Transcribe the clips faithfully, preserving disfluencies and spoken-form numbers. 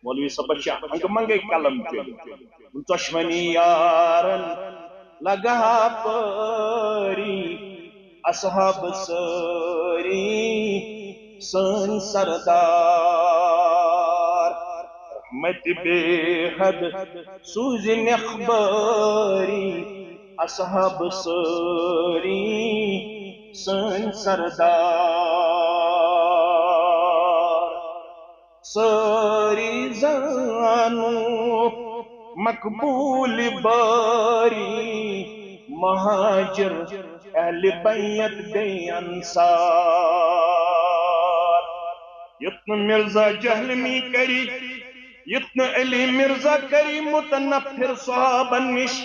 مولوی صٲبس چھِ انگہٕ منگے قلم چٲلِتھ۔ دۄشوٕنی یارن لگہٕ ہا پٲری، اصحاب سٲری سٲنۍ سردار۔ رحمت بے حد سوٗزِ نٮ۪کھ بٲری، اصحاب سٲری سٲنۍ سردار۔ سٲری زانو مقبول بٲری، مہاجر اہل بیت بیٚیہِ انصار۔ یُتھ نہٕ مرزا جہلمی کری، یُتھ نہٕ علی مرزا کری متنفر صحابن نِش،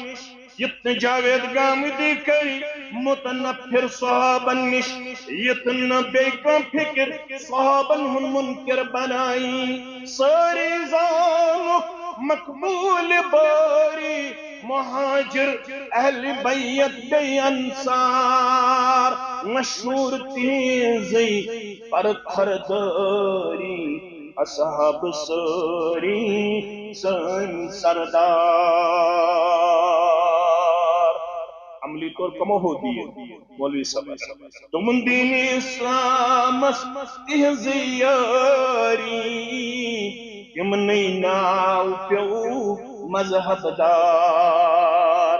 یُتھ نہٕ جاوید گامدی کری متنفر صحابن نِش، یُتھ نہٕ بیٚیہِ کانٛہہ فکر صحابن ہُنٛد منکر بنایی۔ سٲری زانو مقبول بٲری، مہاجر اہل بیت بیٚیہِ انصار، مشہور تِہنٛزٕے پرخردٲری، اصحاب سٲری سٲنۍ سردار۔ عملی طور کمو ہو دیٖن مولوی صٲبس؟ تِمن دیٖن اسلامس تِہنٛزٕے یٲری، تِمنٕے ناو پیوٚو مذہب دار۔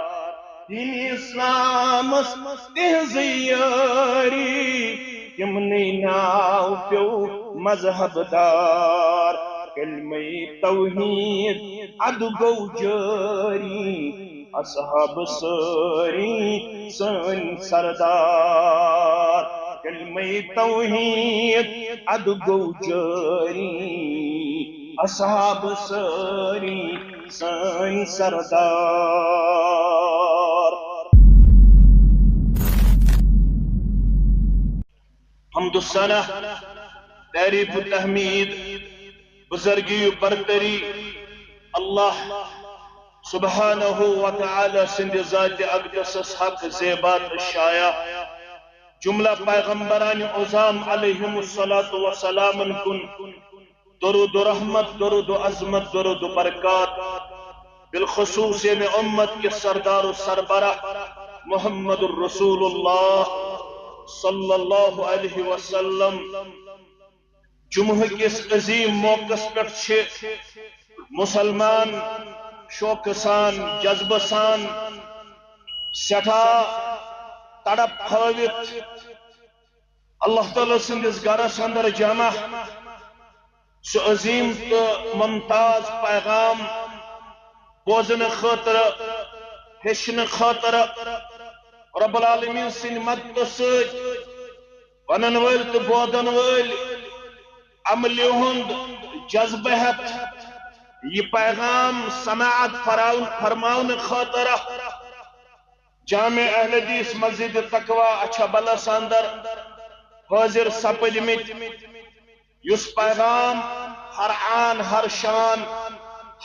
دیٖن اسلامس تِہنٛزٕے یٲری، تِمنٕے ناو پیوٚو مذہب دار۔ کلمے توحید ادٕ گوٚو جٲری، اصحاب سٲری سٲنۍ سردار۔ کلمے توحید ادٕ گوٚو جٲری، اصحاب سٲری سٲنۍ سردار۔ حمد و ثنا، تعریف و تحمید، بزرگی و برتری اللہ سبحانہ و تعالی سٕنٛدِ ذاتِ اقدسس حق زیبا تہٕ شایع، جملہ پیغمبران عظام علیہم الصلوۃ والسلام کُن درود و رحمت، درود و عظمت، درود و برکات، بالخصوص ییٚمہِ امت کِس سردار و سربراہ محمد الرسول اللہ صلی اللہ علیہ وسلم۔ جمعہ کِس عظیم موقعس پٮ۪ٹھ چھِ مسلمان شوقہٕ سان، جذبہٕ سان، سٮ۪ٹھاہ تڑپ ہٲوِتھ اللہ تعالیٰ سٕنٛدِس گرس اندر جمع، سُہ عظیم تہٕ ممتاز پیغام بوزنہٕ خٲطرٕ، ہیٚچھنہٕ خٲطرٕ، رب العالمین سٕنٛدِ مدتہٕ سۭتۍ ونن وٲلۍ تہٕ بوزن وٲلۍ عملہِ ہُنٛد جذبہٕ ہٮ۪تھ یہِ پیغام سماعت فراون-، فرماونہٕ خٲطرٕ جامع اہل حدیث مسجد تقوی اچھبلس اندر حٲضِر سپٕدمٕتۍ، یُس پیغام ہر آن، ہر شان،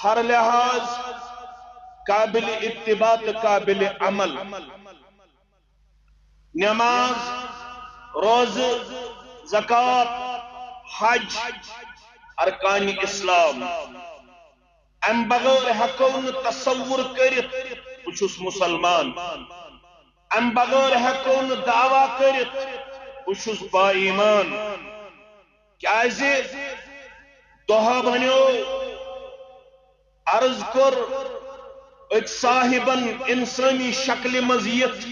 ہر لحاظ قابل اتباع تہٕ قابل عمل۔ نماز، روزٕ، زکوٰۃ، حج، ارکان اسلام۔ امہِ بغٲر ہٮ۪کو نہٕ تصور کٔرِتھ بہٕ چھُس مسلمان۔ امہِ بغٲر ہٮ۪کو نہٕ دعویٰ کٔرِتھ بہٕ چھُس با ایمان۔ کیازِ دۄہا بنیو، عرض کوٚر أکۍ صاحبن انسٲنی شکلہِ منٛز یِتھ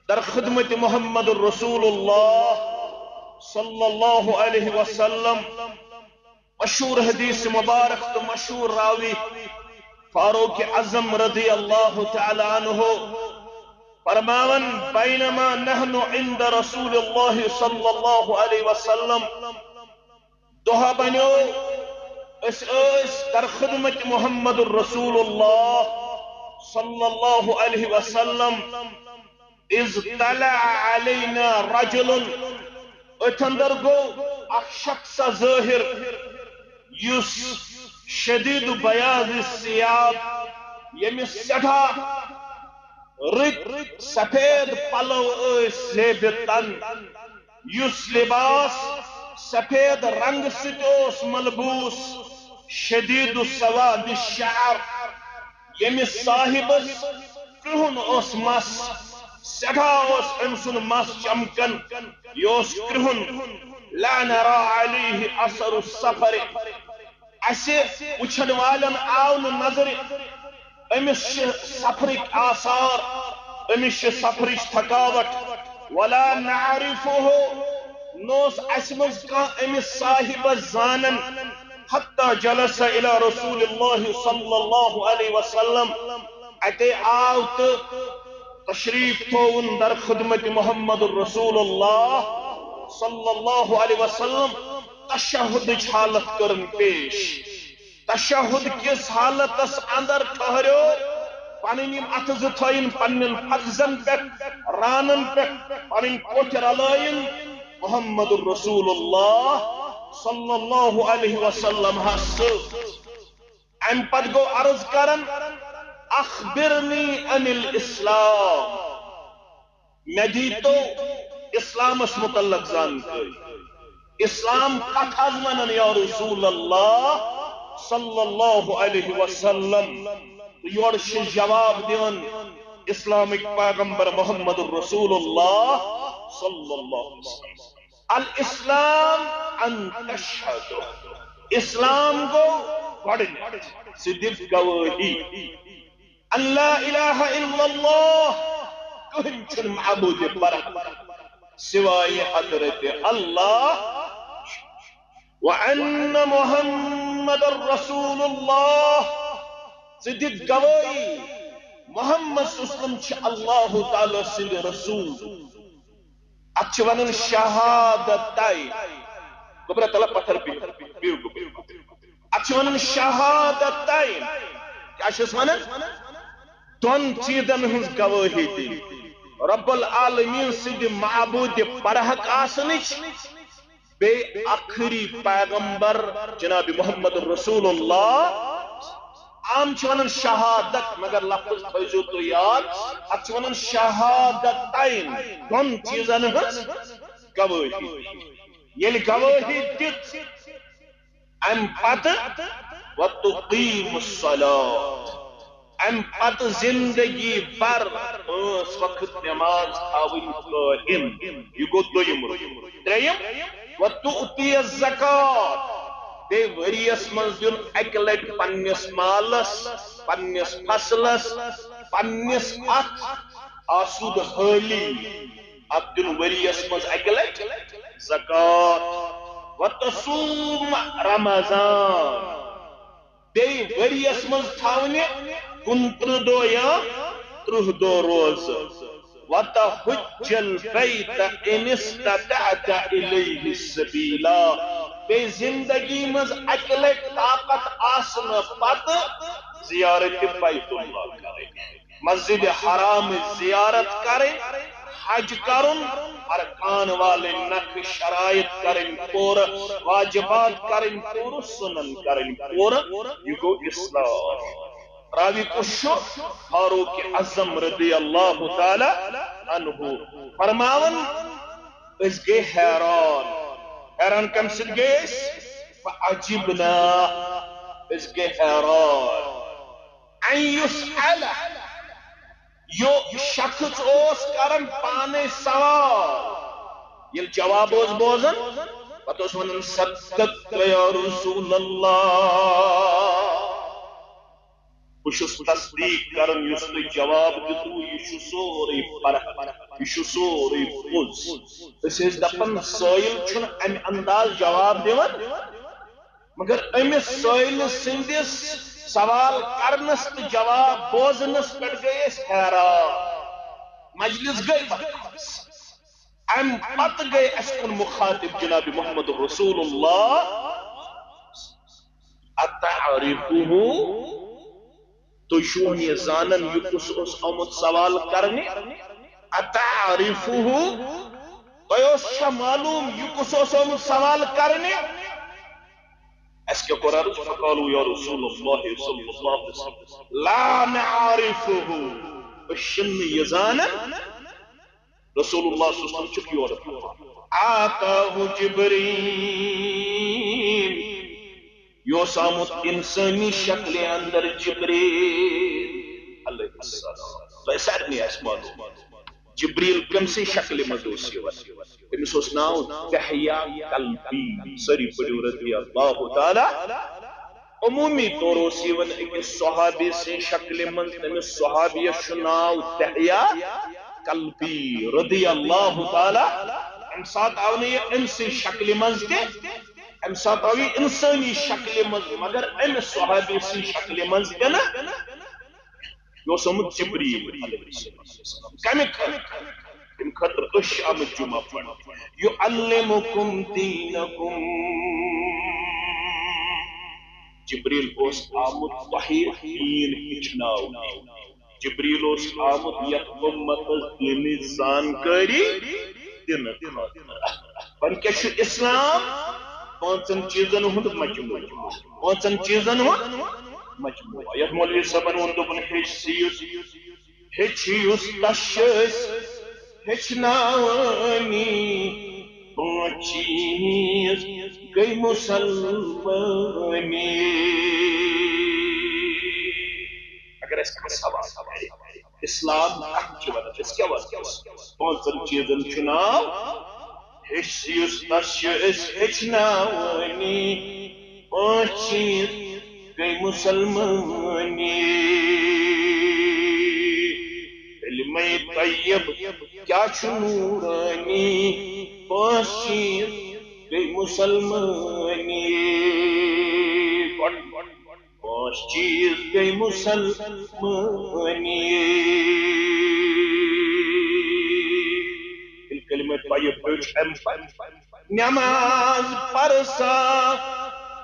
در خدمت محمد رسول اللہ صلی اللہ علیہ وسلم۔ مشہور حدیث مبارک تہٕ مشہور راوی فاروق اعظم رضی اللہ تعالی عنہ فرماون، بینما نحن عند رسول اللہ صلی اللہ علیہ وسلم، دۄہا بنیو، أسۍ ٲسۍ در خدمت محمد رسول اللہ صلی اللہ علیہ وسلم، اذ طلع علینا رجل، أتھۍ اندر گوٚو اکھ شخص ظٲہر، یُس شدید بیاض الثیاب، ییٚمِس سٮ۪ٹھاہ رٕتۍ سفید پلو ٲسۍ زیبہِ تن، یُس لباس سفید رنگ سۭتۍ اوس ملبوس، شدید سواد الشعر، ییٚمِس صاحبس کرٛہُن اوس مس، سٮ۪ٹھاہ اوس أمۍ سُنٛد مس چمکان، یہِ اوس کرٛہُن۔ لا نرى عليه اثر السفر، اسہِ وٕچھن والٮ۪ن آو نہٕ نظرِ أمِس چھِ سفرٕکۍ آثار، أمِس چھِ سفرٕچ تھکاوٹ۔ ولا نعرفه، نہ اوس اسہِ منٛز کانٛہہ أمِس صاحبس زانان۔ حتى جلس الى رسول الله صلى الله عليه وسلم، اتے آو تہٕ تشریف تھووُن در خدمت محمد رسول اللہ صلی اللہ علیہ وسلم، تشہدٕچ حالت کٔرٕن پیش۔ تشہد کِس حالتس اندر ٹھہریو، پنٕنۍ یِم اتھٕ زٕ تھٲیِن پننٮ۪ن فخذن پٮ۪ٹھ، رانن پٮ۪ٹھ، پنٕنۍ کوٹھۍ رلٲیِن محمد رسول اللہ صلی اللہ علیہ وسلم ہس سۭتۍ۔ امہِ پتہٕ گوٚو عرض کران، اخبرنی عن الاسلام، مےٚ دیٖتو اسلامس متعلق زانکٲری۔ اسلام کتھ حظ ونان یا رسول اللہ صلی اللہ علیہ وسلم؟ تہٕ یورٕ چھِ جواب دِوان اسلامٕکۍ پیغمبر محمد رسول اللہ صلی اللہ علیہ وسلم۔ الاسلام ان تشہد، اسلام گوٚو گۄڈٕنیتھ ژٕ دِ گوٲہی ان لا الہ الا اللہ، کٕہٕنۍ چھُنہٕ معبوٗدِ برحق سوائے حضرت اللہ، وان محمد رسول اللہ، ژٕ دِ گوٲہی محمد صلی اللہ علیہ وسلم چھِ اللہ تعالیٰ سٕنٛدۍ رسول۔ اتھ چھِ ونان شہادتین۔ گوٚبرا تلہ پتھر بِہِو، بِہِو، بِہِو۔ اتھ چھِ ونان شہادتین۔ کیٛاہ چھِس ونان؟ دۄن چیٖزن ہٕنٛز گوٲہی دِنۍ۔ رب العالمین سٕنٛدِ معبوٗدِ برحق آسنٕچ، بیٚیہِ ٲخری پیغمبر جناب محمد رسول اللہ۔ عام چھِ ونان شہادت، مگر لفظ تھٲیزیو تُہۍ یاد، اتھ چھِ ونان شہادتین، دۄن چیٖزن ہٕنٛز گوٲہی۔ ییٚلہِ گوٲہی دِژ، امہِ پتہٕ وتقیم الصلاۃ، امہِ پتہٕ زندگی بھر پانٛژھ وقت نماز تھاوٕنۍ قٲیِم۔ یہِ گوٚو دوٚیِم رُکُن۔ ترٛیٚیِم، وتؤتی الزکوٰۃ، بیٚیہِ ؤریَس منٛز دیُن اَکہِ لٹہِ پننِس مالس، پننِس فصلس، پننِس اتھ آسودٕ حٲلی، اتھ دیُن ؤریَس منٛز اَکہِ لٹہِ زکوٰۃ۔ وتصوم رمضان، بیٚیہِ ؤریَس منٛز تھاونہِ کُنترٕہ دۄہ یا ترٕٛہ دۄہ روزٕ۔ وتحج البیت ان استطعت الیہ سبیلا، بیٚیہِ زندگی منٛز اَکہِ لٹہِ طاقت آسنہٕ پتہٕ زیارت بیت اللہ کرٕنۍ، مسجد حرامٕچ زیارت کرٕنۍ، حج کرُن، ارکان والٕنۍ نکھٕ شرائط کرٕنۍ پوٗرٕ، واجبات کرٕنۍ پوٗرٕ، سنن کرٕنۍ پوٗرٕ۔ یہِ گوٚو اسلام۔ راوی کُس چھُ؟ فاروق اعظم رضی اللہ تعالی عنہ۔ فرماوان، أسۍ گٔے حیران۔ حیران کمہِ سۭتۍ گٔے أسۍ؟ فعجبنا، أسۍ گٔے حیران۔ ان یسأل، یہِ شخص اوس کران پانے سوال، ییٚلہِ جواب اوس بوزان، پتہٕ اوس ونان، صدقت یا رسول اللہ، بہٕ چھُس تصدیق کران یُس تۄہہِ جواب دیُتوٕ، یہِ چھُ سورُے برحق، یہِ چھُ سورُے پوٚز۔ أسۍ ٲسۍ دپان سٲیِل چھُنہٕ امہِ انداز جواب دِوان، مگر أمِس سٲیلہٕ سٕنٛدِس سوال کرنس تہٕ جواب بوزنس پٮ۪ٹھ گٔے أسۍ حیران۔ مجلس گٔے بدمعاش۔ امہِ پتہٕ گٔے اسہِ کُن مخاطب جناب محمد رسول اللہ۔ اتعرفہ؟ تُہۍ چھِوٕ یہِ زانان یہِ کُس اوس آمُت سوال کرنہِ؟ اتعرفہ؟ تۄہہِ اوس چھا معلوم یہِ کُس اوس آمُت سوال کرنہِ؟ اسہِ کیٛاہ کوٚر عرض؟ فقالوا یا رسول اللہ صلی اللہ علیہ وسلم لا نعرفہ، أسۍ چھِنہٕ یہِ زانان۔ رسول اللہ صلی اللہ علیہ وسلم چھُکھ یورٕ۔ آتاہ جبریل، یہِ اوس آمُت انسٲنی شکلہِ اندر جبریل علیہ السلام۔ تۄہہِ سارنٕے آسہِ معلوم، جبریل کٔمۍ سٕنٛدِ شکلہِ منٛز اوس یِوان؟ تٔمِس اوس ناو دحیہ کلبی۔ سٲری پٔرِو رضی اللہ تعالیٰ۔ عمومی طور اوس یِوان أکِس صحابی سٕنٛدِ شکلہِ منٛز، تٔمِس صحابیَس چھُ ناو دحیہ کلبی رضی اللہ تعالیٰ۔ اَمہِ ساتہٕ آو نہٕ یہِ أمۍ سٕنٛدِ شکلہِ منٛز تہِ، اَمہِ ساتہٕ آو یہِ اِنسٲنی شکلہِ منٛز، مگر أمہِ صحابی سٕنٛدِ شکلہِ منٛز تہِ نہٕ۔ یہِ اوس آمُت جبریل علیہ السلام۔ کمہِ خٲطرٕ؟ تمہِ خٲطرٕ أسۍ چھِ آمٕتۍ جمعہ پرنہِ۔ یعلمکم دینکم۔ جبریل اوس آمُت تۄہہِ دین ہیٚچھناونہِ۔ جبریل اوس آمُت یتھ امتس دینٕچ زانکٲری دِنہٕ خٲطرٕ۔ وۄنۍ کیٛاہ چھُ اسلام؟ پانٛژن چیٖزن ہُنٛد مجموعہٕ۔ پانٛژن چیٖزن ہُنٛد مجموعہٕ۔ یتھ مولوی صٲبن ووٚن، دوٚپُن، ہیٚچھ سیُس، ہیٚچھ یُس تس چھِ أسۍ ہیٚچھناوٲنی۔ پانٛژھ چیٖز گٔے مسلمٲنی۔ اگر أسۍ کانٛہہ سوال کرِ، اسلام کتھ چھِ ونان، أسۍ کیٛاہ ونو؟ پانٛژن چیٖزن چھُ ناو ہیٚچھ یُس تس چھِ أسۍ ہیٚچھناوٲنی۔ پانٛژھ چیٖز گٔے مسلمٲنی۔ کلمہ طیب کیٛاہ چھُ نورانی؟ پانٛژھ چیٖز گٔے مسلمٲنی۔ گۄڈٕ پانٛژھ چیٖز گٔے مسلمٲنی۔ ییٚلہِ کلمہ طیب ہیوٚچھ اَمہِ پتہٕ، نماز پرسا،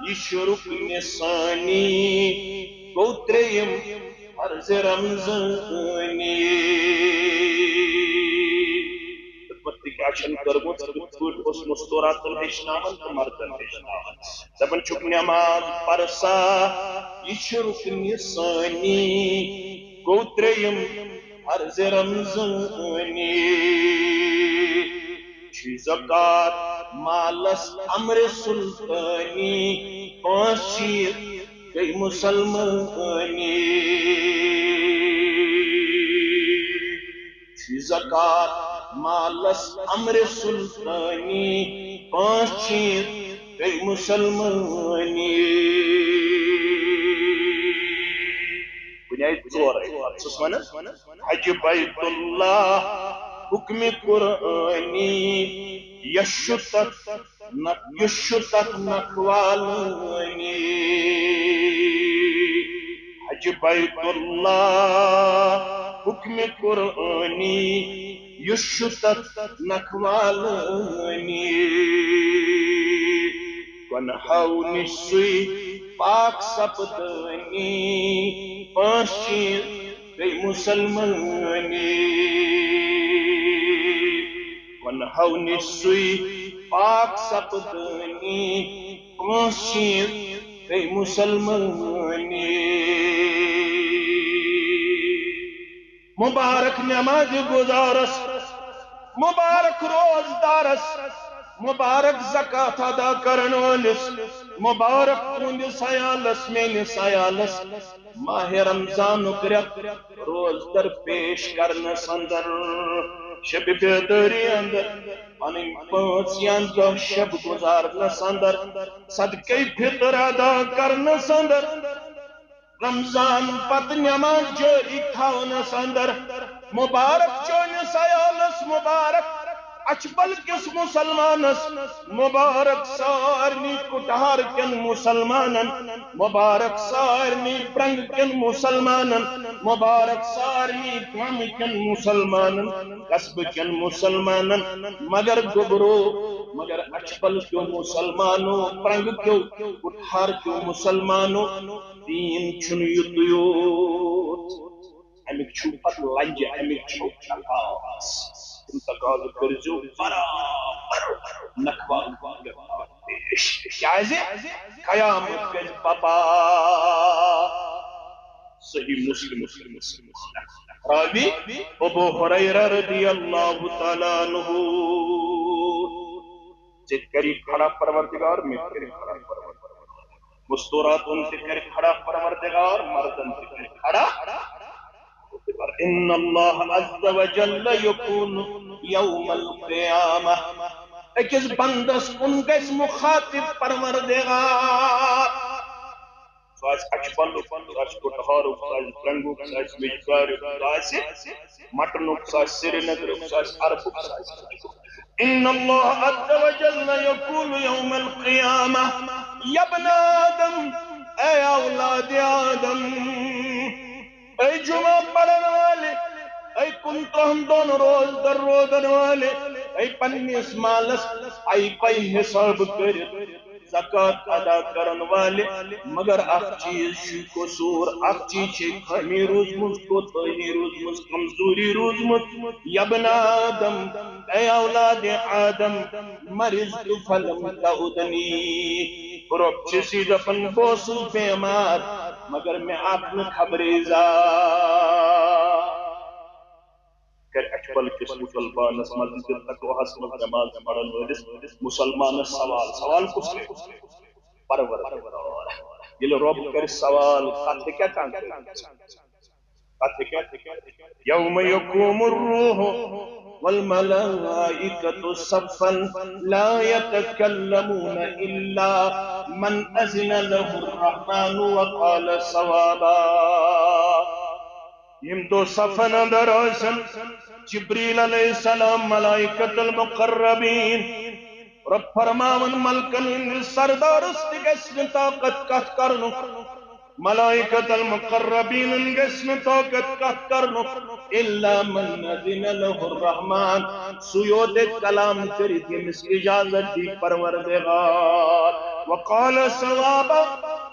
یہِ چھُ رُکنہِ ثٲنی، گوٚو ترٛیٚیِم فرض رمضٲنی۔ خدمت تہِ کیٛاہ چھَنہٕ کٔرمٕژ، کِتھ پٲٹھۍ اوس مستوراتن ہیٚچھناوان تہٕ مردن ہیٚچھناوان۔ دپان چھُکھ، نماز پرسا، یہِ چھُ رُکنہِ ثٲنی، گوٚو ترٛیٚیِم فرض رمضٲنی۔ چھُ زکوٰۃ مالس امر سلطانی، پانٛژھ چیٖز گٔے مسلمٲنی۔ چھُ زکوٰۃ مالس امر سلطانی، پانٛژھ چیٖز گٔے مسلمٲنی۔ کُنہِ آیہِ ژورے، پتہٕ چھُس ونان، حج بیت اللہ حکمِ قرآنی، یشتت نہ، یہِ چھُ تتھ نکھوالٲنی۔ حج بیت اللہ حکمِ قرآنی، یہِ چھُ تتھ نکھوالٲنی۔ گۄنہو نِش سُے پاک سپدٲنی، پانٛژھ چیٖز گٔے مسلمٲنی۔ گۄنہو نِش سُے پاک سپدٲنی، پانٛژھ چیٖز گٔے مسلمٲنی۔ مبارک نماز گزارس، مبارک روزدارس، مبارک زکوٰۃ ادا کرن وٲلِس، مبارک تُہنٛدِس عیالس، میٲنِس عیالس۔ ماہِ رمضانُک رٮ۪تھ روزدر پیش کرنس اندر، شب بیدٲری اندر، پنٕنۍ پانٛژھ یا دَہ شب گزارنس اندر، صدقے فطر ادا کرنس اندر، رمضان پتہٕ نماز جٲری تھاونس اندر، مبارک چٲنِس عیالس، مبارک اچھبل کِس مسلمانس، مبارک سارنٕے کُٹھار کٮ۪ن مسلمانن، مبارک سارنٕے پرنگ کٮ۪ن مسلمانن، مبارک سارنٕے گامہٕ کٮ۪ن مسلمانن، قصبہٕ کٮ۪ن مسلمانن، مگر گوٚبرو، مگر اچھبل کیو مسلمانو، پرنگ کیو، کُٹھار کیو مسلمانو، دین چھُنہٕ یُتُے یوت۔ امیُک چھُ پتہٕ لنجہِ، امیُک چھُ تقاضہٕ۔ تِم تقاضہٕ کٔرۍزیو برابر نکھوال پیش۔ کیازِ؟ قیامت گژھِ بپا۔ صحیح مسلم، مسلم، مسلم۔ راوی ابو ہریرہ رضی اللہ تعالیٰ عنہ۔ ژےٚ تہِ کری کھڑا پروردگار، مےٚ تہِ کری کھڑا پروردگار۔ مستوراتن تہِ کرِ کھڑا پروردگار، مردن تہِ کرِ کھڑا۔ ان اللہ عز وجل یقول یوم القیامہ، أکِس بندس کُن گژھِ مخاطب پروردگار۔ سُہ آسہِ اچھبلُک، سُہ آسہِ کُٹہارُک، سُہ آسہِ درنٛگُک، سُہ آسہِ ویٚجبیٛارُک، سُہ آسہِ مٹنُک، سُہ آسہِ سرینگرُک، سُہ آسہِ عربُک، سُہ آسہِ کُٹھُک۔ ان اللہ عز وجل یقول یوم القیامہ، یا ابن آدم، اے اولاد آدم، اے جمعہ پڑھن والے، اے کُنترہن دۄہن روزدر روزن والے، اے پننِس مالس اے پے حساب کٔرِتھ زکوٰۃ ادا کرن والے، مگر اکھ چیز چھُ قصور، اکھ چیز چھِ خٲمی روٗزمٕژ، کوتٲہی روٗزمٕژ، کمزوری روٗزمٕژ۔ یا ابن آدم، اے اولاد آدم، مرضت فلم تعدنی، رۄب چھُ سی دپان، بہٕ اوسُس بیمار، مگر مےٚ آکھ نہٕ خبرے زا۔ کرِ اچھبل کِس مُسلمانس مسجد تقواہس منٛز نماز پرن وٲلِس مُسلمانس سوال۔ سوال کُس کرِ؟ پروردگار۔ ییٚلہِ رۄب کرِ سوال، کتھ ہیٚکیٛاہ کانٛہہ کٔرِتھ؟ کتھ ہیٚکیٛاہ؟ یوم یقوم الروح والملائکۃ صفا لا یتکلمون الا من اذن له الرحمن وقال صوابا۔ ییٚمہِ دۄہ صفن اندر ٲسن جبریل علیہ السلام، ملائکۃ المقربین، رۄب فرماوان، ملکن ہٕنٛدِس سردارس تہِ گژھِ نہٕ طاقت کتھ کرنُک، ملائکۃ المقربینن گژھِ نہٕ طاقت کتھ کرنُک، الا من اذن له الرحمن، سُے یوت ہیٚکہِ کلام کٔرِتھ ییٚمِس اجازت دی پروردگار۔ وقال صوابا،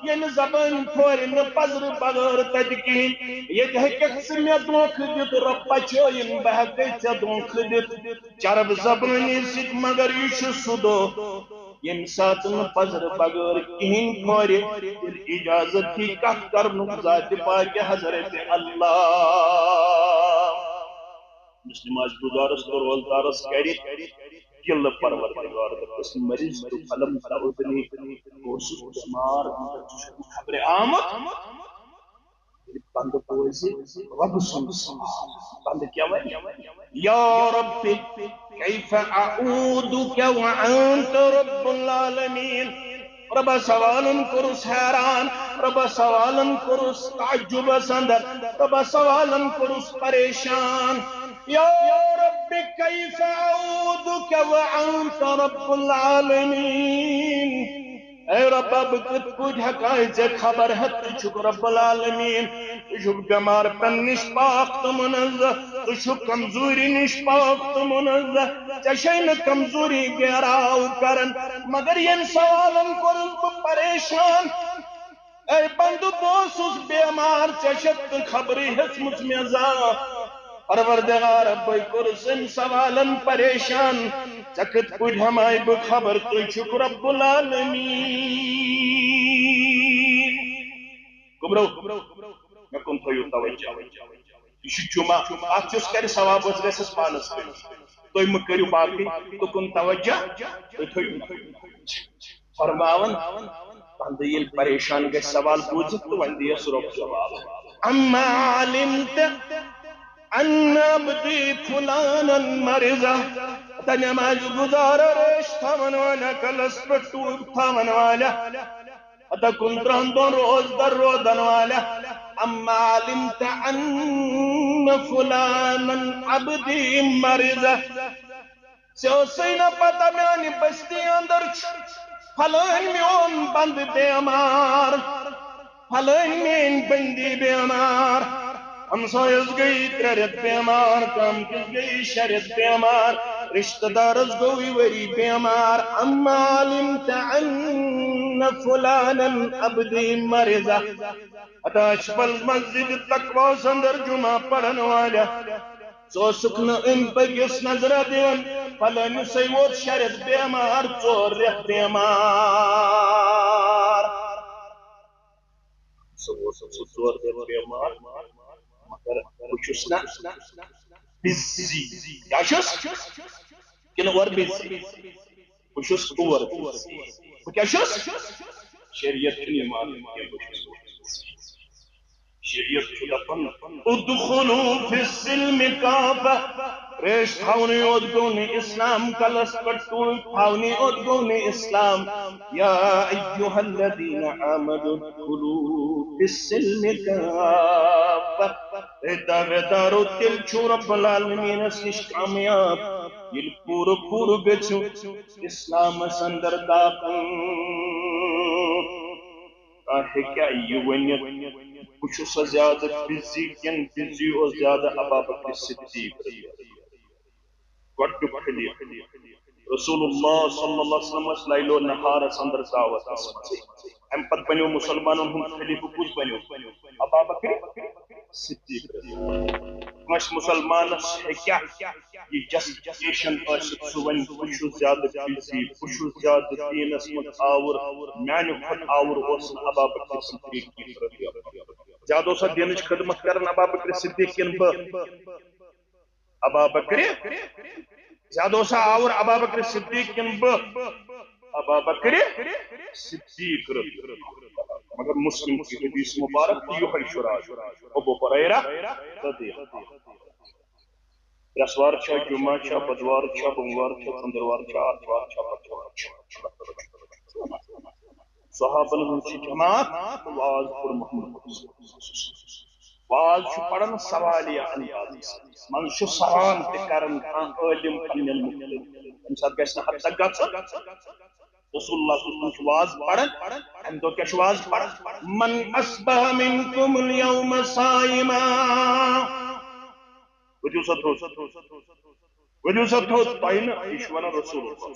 ییٚمہِ زبٲنۍ پھورِ نہٕ پزرٕ بغٲر تتہِ کِہیٖنۍ۔ ییٚتہِ ہیٚککھ ژٕ مےٚ دھوکہٕ دِتھ، رۄب بچٲیِن، بہٕ ہٮ۪کے ژےٚ دھوکہٕ دِتھ۔ چرب زبٲنی سۭتۍ، مگر یہِ چھُ سُہ دۄہ ییٚمہِ ساتہٕ نہٕ پزرٕ بغٲر کِہیٖنۍ پھورِ، تیٚلہِ اجازت دی کتھ کرنُک ذاتِ پاکہِ حضرت اللہ۔ یُس نماز گزارس تہٕ روزدارس کرِ گِلہٕ پروردگار، دوٚپُس، مریض تو فلم تعدنی، بہٕ اوسُس بٮ۪مار، مگر ژٕ چھُکھ نہٕ خبرِ آمُت۔ ییٚلہِ بندٕ بوزِ رۄبہٕ سُنٛد سوال، بندٕ کیٛاہ وَنہِ؟ یا رب، کیف اعودک وانت رب العالمین۔ رۄبہ سوالن کوٚرُس حیران، رۄبہ سوالن کوٚرُس تعجبس اندر، رۄبہ سوالن کوٚرُس پریشان۔ یا رب، کیف اعودک وانت رب العالمین۔ اے رۄبا، بہٕ کِتھ پٲٹھۍ ہٮ۪کہٕ ژےٚ خبر ہٮ۪تھ؟ ژٕ چھُکھ رب العالمین، ژٕ چھُکھ بٮ۪مار پٮ۪ن نِش پاک تہٕ منزہ، ژٕ چھُکھ کمزوری نِش پاک تہٕ منزہ، ژےٚ چھے نہٕ کمزوری گیراو کران۔ مگر ییٚمۍ سوالن کوٚرُس بہٕ پریشان، اے بندٕ، بہٕ اوسُس بیمار، ژےٚ چھَتھ نہٕ خبرٕے ہیٚژمٕژ مےٚ زانٛہہ۔ پروردگار، بے کوٚرُس أمۍ سوالن پریشان، ژےٚ کِتھ پٲٹھۍ ہٮ۪مہٕ ہاے بہٕ خبر، تُہۍ چھِو رب العالمین۔ گوٚبرو، مےٚ کُن تھٲیِو توجہ۔ یہِ چھُ جمعہ، اَتھ یُس کرِ ثواب، حظ گژھٮ۪س پانس کٔرِتھ۔ تُہۍ مہٕ کٔرِو باقٕے، تُکُن توجہ، تُہۍ تھٲیِو۔ فرماوان، بندٕ ییٚلہِ پریشان گژھِ سوال بوٗزِتھ تہٕ وۄنۍ دِیَس رۄب جواب۔ اما علمت ان عبدی فلانا مرض۔ ہتا نماز گزارا، ریش تھاون والا، کلس پہ ٹوپ تھاون والا، ہتا کُنترہن دۄہن روزدر روزن والا۔ اما علمت ان فلانا عبدی مرض۔ ژےٚ ٲسٕے نہ پتہ میانہِ بستی اندر چھُ فلٲنۍ میون بندٕ بیمار، فلٲنۍ میٲنۍ بندی بیمار۔ ہمسایس گٔیی ترٛےٚ رٮ۪تھ بیمار، کامکِس گٔیی شےٚ رٮ۪تھ بیمار، رشتہٕ دارس گوٚوٕے ؤری بیمار۔ اما علمت ان فلانا عبدی مرض۔ ہتا اچھبل مسجد تقواہس اندر جمعہ پرن والا، ژٕ اوسُکھ نہٕ أمۍ پٔکِس نظرہ دِوان، فلٲنِسٕے ووت شےٚ رٮ۪تھ بیمار، ژور رٮ۪تھ بیمار۔ سُہ اوس سُہ ژور رٮ۪تھ بیمار، مگر بہٕ چھُس نہ بِزی۔ کیٛاہ چھُس؟ کِنہٕ اورٕ بِزی؟ بہٕ چھُس اور بِزی۔ بہٕ کیٛاہ چھُس؟ شریعت چھُنہٕ یہِ مانان کینٛہہ، بہٕ چھُس۔ شریعت چھُ دَپان، "ادخلوا فی السلم کافہ۔" ریش تھاونٕے یوت گوٚو نہٕ اسلام، کلس پٮ۪ٹھ ٹوٗپۍ تھاونٕے یوت گوٚو نہٕ اسلام۔ یا ایھا الذین آمنوا ادخلوا فی السلم کافہ۔ اے دعویدارو، تیٚلہِ چھُو رب العالمینس نِش کامیاب، ییٚلہِ پوٗرٕ پوٗرٕ گٔژھِو اسلامس اندر داخل۔ کانٛہہ ہیٚکیٛاہ یہِ ؤنِتھ، بہٕ چھُسا زیادٕ بِزی کِنہٕ بِزی اوس زیادٕ ابا بکر صدیق رضی اللہ عنہ؟ گۄڈٕنیُک خلیفہٕ۔ رسول اللہ صلی اللہ علیہ وسلم ٲسۍ لیل و نہارس اندر دعوتس منٛز۔ اَمہِ پتہٕ بنیو مُسلمانن ہُنٛد خلیفہٕ، کُس بنیو؟ ابا بکر صدیق رضی اللہ عنہ۔ کٲنٛسہِ مُسلمانس ہیٚکیٛاہ یہِ جسٹیفکیشن ٲسِتھ، سُہ وَنہِ، "بہٕ چھُس زیادٕ بِزی، بہٕ چھُس زیادٕ دیٖنس منٛز آوُر، میانہِ کھۄتہٕ آوُر اوس نہٕ ابا بکر صدیق کینٛہہ رضی اللہ عنہ۔" زیادٕ اوسا دیٖنٕچ خدمت کران ابا بکر صدیق کِنہٕ بہٕ؟ ابا بکر۔ زیادٕ اوسا آوُر ابا بکر صدیق کِنہٕ بہٕ؟ ابا بکر صدیق رضی اللہ عنہ۔ مگر مسلم کی حدیث مبارک تہٕ یِہوٚے چھُ راز۔ ابو ہریرہ رضی اللہ عنہ۔ برٛٮ۪سوار چھا، جمعہ چھا، بدوار چھا، بوموار چھا، ژٔنٛدٕروار چھا، آتھوار چھا، بٹوار چھا۔ صحابن ہُنٛد چھُ جماعت تہٕ واز کوٚر محمد۔ واز چھُ پران سوالیہ اندازس منٛز، چھُ سوال تہِ کران کانٛہہ عٲلم پننٮ۪ن مُختلف۔ تَمہِ ساتہٕ گژھِ نہٕ حد تک گژھُن۔ رسول اللہ صلی اللہ علیہ وسلم چھُ واز پران۔ اَمہِ دۄہ کیٛاہ چھُ واز پران؟ "من اصبح منکم الیوم صائما۔" ؤتھِو سا تھوٚد۔ ؤتھِو سا تھوٚد، تۄہہِ نہٕ، یہِ چھُ وَنان رسول اللہ۔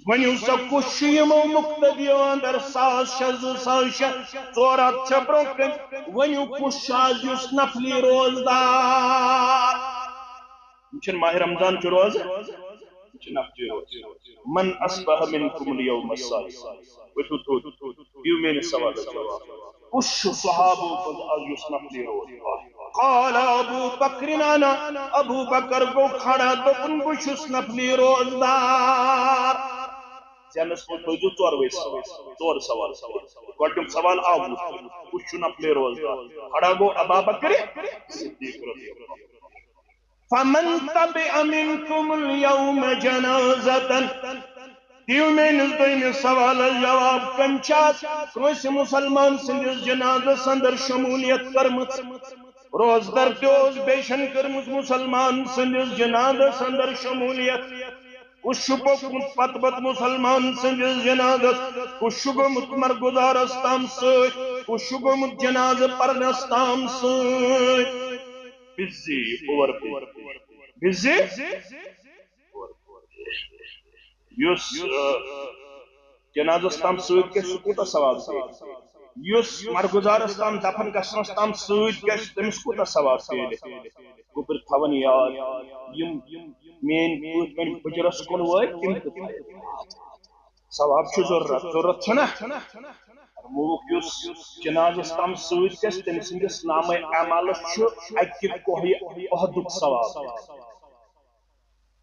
ؤنِو سا، کُس چھُ یِمو مُقتدیو اندر ساس شےٚ، زٕ ساس شےٚ، ژور ہتھ چھےٚ برونٛہہ کَنہِ؟ ؤنِو، کُس چھُ آز یُس نفلی روزدار؟ یِم چھِنہٕ ماہِ رمضان چھُ روزٕ، یِم چھِ نفلی روزٕ۔ "من اصبح منکم الیوم صائما۔" ؤتھِو تھوٚد، دِیِو میٲنِس سوالس جواب۔ کُس چھُ صحابو منٛز از یُس نفلی روزٕ؟ قال ابو بکر انا۔ ابو بکر گوٚو کھڑا، دوٚپُن، "بہٕ چھُس نفلی روزدار۔" زینس منٛز تھٲوزیو ژوروے سوال، ژور سوال۔ گۄڈٕنیُک سوال آو وُچھنہٕ، کُس چھُ نفلی روزدار؟ کھڑا گوٚو ابا بکر صدیق رضی اللہ عنہ۔ "فمن تبع منکم الیوم جنازتن۔" دِیِو میٲنِس دوٚیمِس سوالس جواب، کٔمۍ چھِ از کٲنٛسہِ مُسلمان سٕنٛدِس جنازس اندر شمولیت کٔرمٕژ؟ روزدر تہِ اوس، بیٚیہِ چھَن کٔرمٕژ مُسلمان سٕنٛدِس جنازس اندر شمولیت۔ کُس چھُ پوٚکمُت پتہٕ پتہٕ مُسلمان سٕنٛدِس جنازس؟ کُس چھُ گوٚمُت مرگُزارس تام سۭتۍ؟ کُس چھُ گوٚمُت جنازٕ پرنس تام سۭتۍ؟ Busy, over busy. بزی۔ یُس، آ، جنازس تام سۭتۍ گژھِ، سُہ کوٗتاہ ثواب پیٚیہِ؟ یُس مرگُزارس تام، دفن گژھنس تام سۭتۍ گژھِ، تٔمِس کوٗتاہ ثواب پیٚیہِ؟ گوٚبُر تھاوان یاد، یِم میٲنۍ پٲٹھۍ وۄنۍ بُجرس کُن وٲتۍ، تِم تہِ تھٲیِو۔ ثواب چھُ ضروٗرت، ضروٗرت چھُنہ؟ فرمووُکھ، یُس جنازس تام سۭتۍ گژھِ، تٔمۍ سٕنٛدِس نامے اعمالس چھُ اکہِ کوہہِ احدُک ثواب۔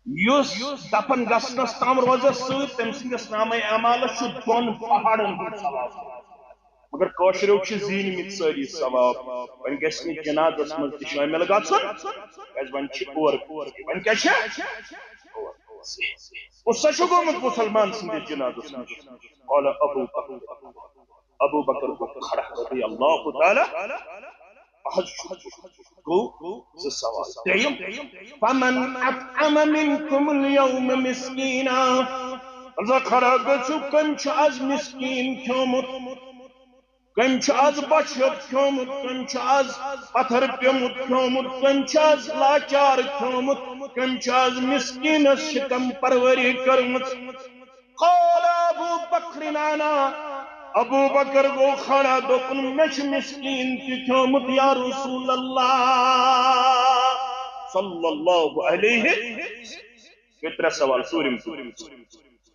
یُس دفن گژھنس تام روزس سۭتۍ، تٔمۍ سٕنٛدِس نامے اعمالس چھُ دۄن پہاڑن ہُنٛد ثواب۔ مگر کٲشرٮ۪و چھِ زیٖنمٕتۍ سٲری ثواب۔ وۄنۍ گژھِ نہٕ جنازس منٛز تہِ شٲمِل گژھُن، کیازِ وۄنۍ چھِ اور، وۄنۍ کیٛاہ چھِ؟ اور۔ کُس سا چھُ گوٚمُت مُسلمان سٕنٛدِس جنازس منٛز؟ قال ابو بکر۔ ابو بکر گوٚو کھڑا رضی اللہ تعالی۔ از چھُ، گوٚو زٕ سوال۔ ترٛیٚیِم، فمن اطعم منکم الیوم مسکینا۔ الزا کھڑا گٔژھِو، کٔمۍ چھُ از مسکین کھیومُت؟ کٔمۍ چھُ از بۄچھِ ہیوٚت کھیومُت؟ کٔمۍ چھُ از پتھر پیومُت کھیومُت؟ کٔمۍ چھُ از لاچار کھیومُت؟ کٔمۍ چھُ از مسکینس شکم پروری کٔرمٕژ؟ قال ابو بکر انا۔ ابو بکر گوٚو کھڑا، دوٚپُن، مےٚ چھُ مسکین تہِ کھیومُت یا رسول اللہ صلی اللہ علیہ۔ گٔے ترٛےٚ سوال، ژوٗرِم۔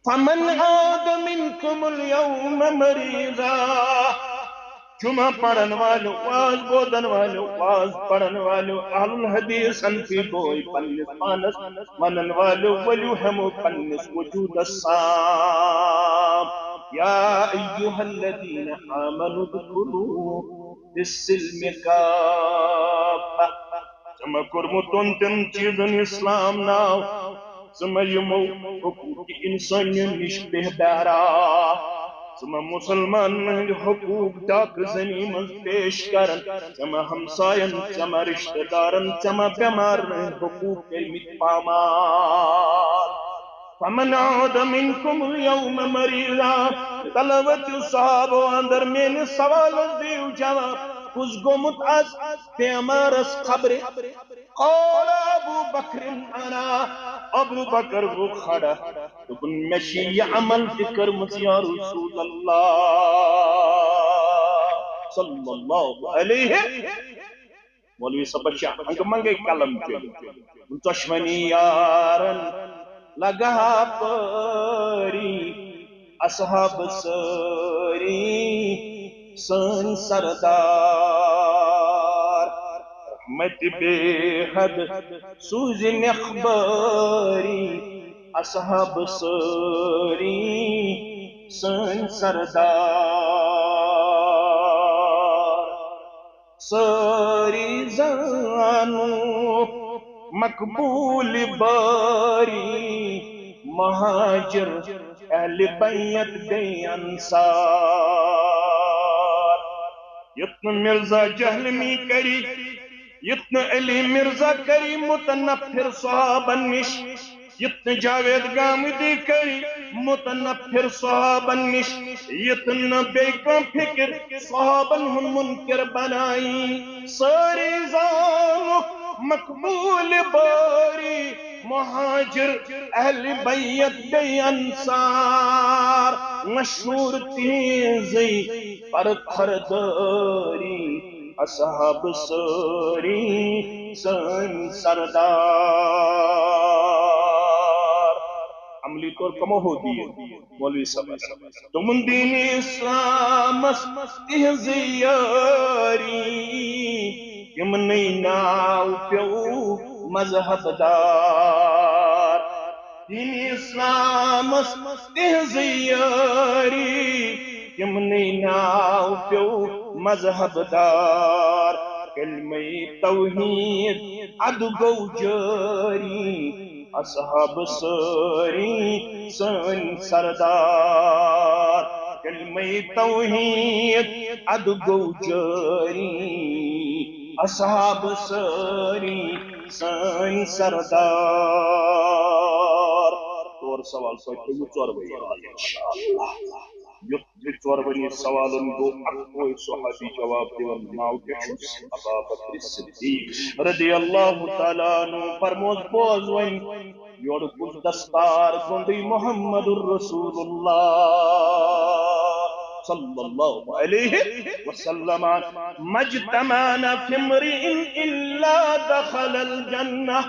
فمن عاد منکم الیوم مریضا۔ جمعہ پرن والو، واز بوزن والو، واز پرن والو، اہل الحدیث حنفی بوے پننِس پانس ونن والو، ؤلِو ہٮ۪مو پننِس وجودس سام۔ یا ایھا الذین آمنوا ادخلوا فی السلم کافہ۔ ژےٚ ما کوٚرمُت تِمن چیٖزن اسلام ناو؟ ژٕ ما یِمو حقوق انسانیت نِش بے بہرا؟ ژٕ ما مسلمانن ہٕنٛدۍ حقوق ڈاکہٕ زٔمیٖن منٛز پیش کران؟ ژےٚ ما ہمساین، ژےٚ ما رشتہٕ دارن، ژےٚ ما بٮ۪مارن ہٕنٛدۍ حقوق کٔرمٕتۍ پامال؟ فمن عاد منکم الیوم مریضا۔ تلوت صحابو اندر میٲنِس سوالس دِیِو جواب، کُس گوٚمُت از بٮ۪مارس خبرِ؟ قال ابو بکر انا۔ ابو بکر گوٚو کھڑا، دوٚپُن، مےٚ چھِ یہِ عمل تہِ کٔرمٕژ یا رسول اللہ صلی اللہ علیہ۔ مولوی صٲبس چھِ ہنگہٕ منگے قلم چٲلِتھ۔ دۄشوٕنی یارن لگہٕ ہا پٲری، اصحاب سٲری سٲنۍ سردار۔ رحمت بے حد سوٗزِ نٮ۪کھ بٲری، اصحاب سٲری سٲنۍ سردار۔ سٲری زانوکھ مقبول بٲری، مہاجر، اہل بیت بیٚیہِ انصار۔ یُتھ نہٕ مرزا جہلمی کری، یُتھ نہٕ علی مرزا کری متنفر صحابن نِش، یُتھ نہٕ جاوید گامدی کری متنفر صحابن نِش، یُتھ نہٕ بیٚیہِ کانٛہہ فکر صحابن ہُنٛد منکر بنایی۔ سٲری زانُکھ مقبول بٲری، مہاجر، اہل بیت بیٚیہِ انصار، مشہوٗر تِہنٛزٕے پرخردٲری، اصحاب سٲری سٲنۍ سردار۔ عملی طور کمو ہو دیے مولوی صاحب۔ تِمن دین اسلامس تِہنٛز یٲری، تِمنٕے ناو پیوٚو مذہب دار۔ دین اسلامس تِہنٛز یٲری، تِمنٕے ناو پیوٚو مذہب دار۔ کلمہ توحید ادٕ گوٚو جٲری، اصحاب سٲری سٲنۍ سردار۔ کلمہ توحید ادٕ گوٚو جٲری، اصحاب سٲری سٲنۍ سردار۔ ژور سوال تۄہہِ تھٲوِو ژورے یاد، انشاءاللہ۔ یُتھ یہِ ژورؤنی سوالن گوٚو اکوے صحابی جواب دِوان، ناو کیٛاہ چھُس؟ ابا بکر صدیق رضی اللہ تعالیٰ عنہ۔ فرموس، بوز وۄنۍ، یورٕ کُس دستار گوٚنٛڈٕے محمد رسول اللہ صلی اللہ علیہ وسلم۔ مجتمعنا فی امرئ الا دخل الجنہ۔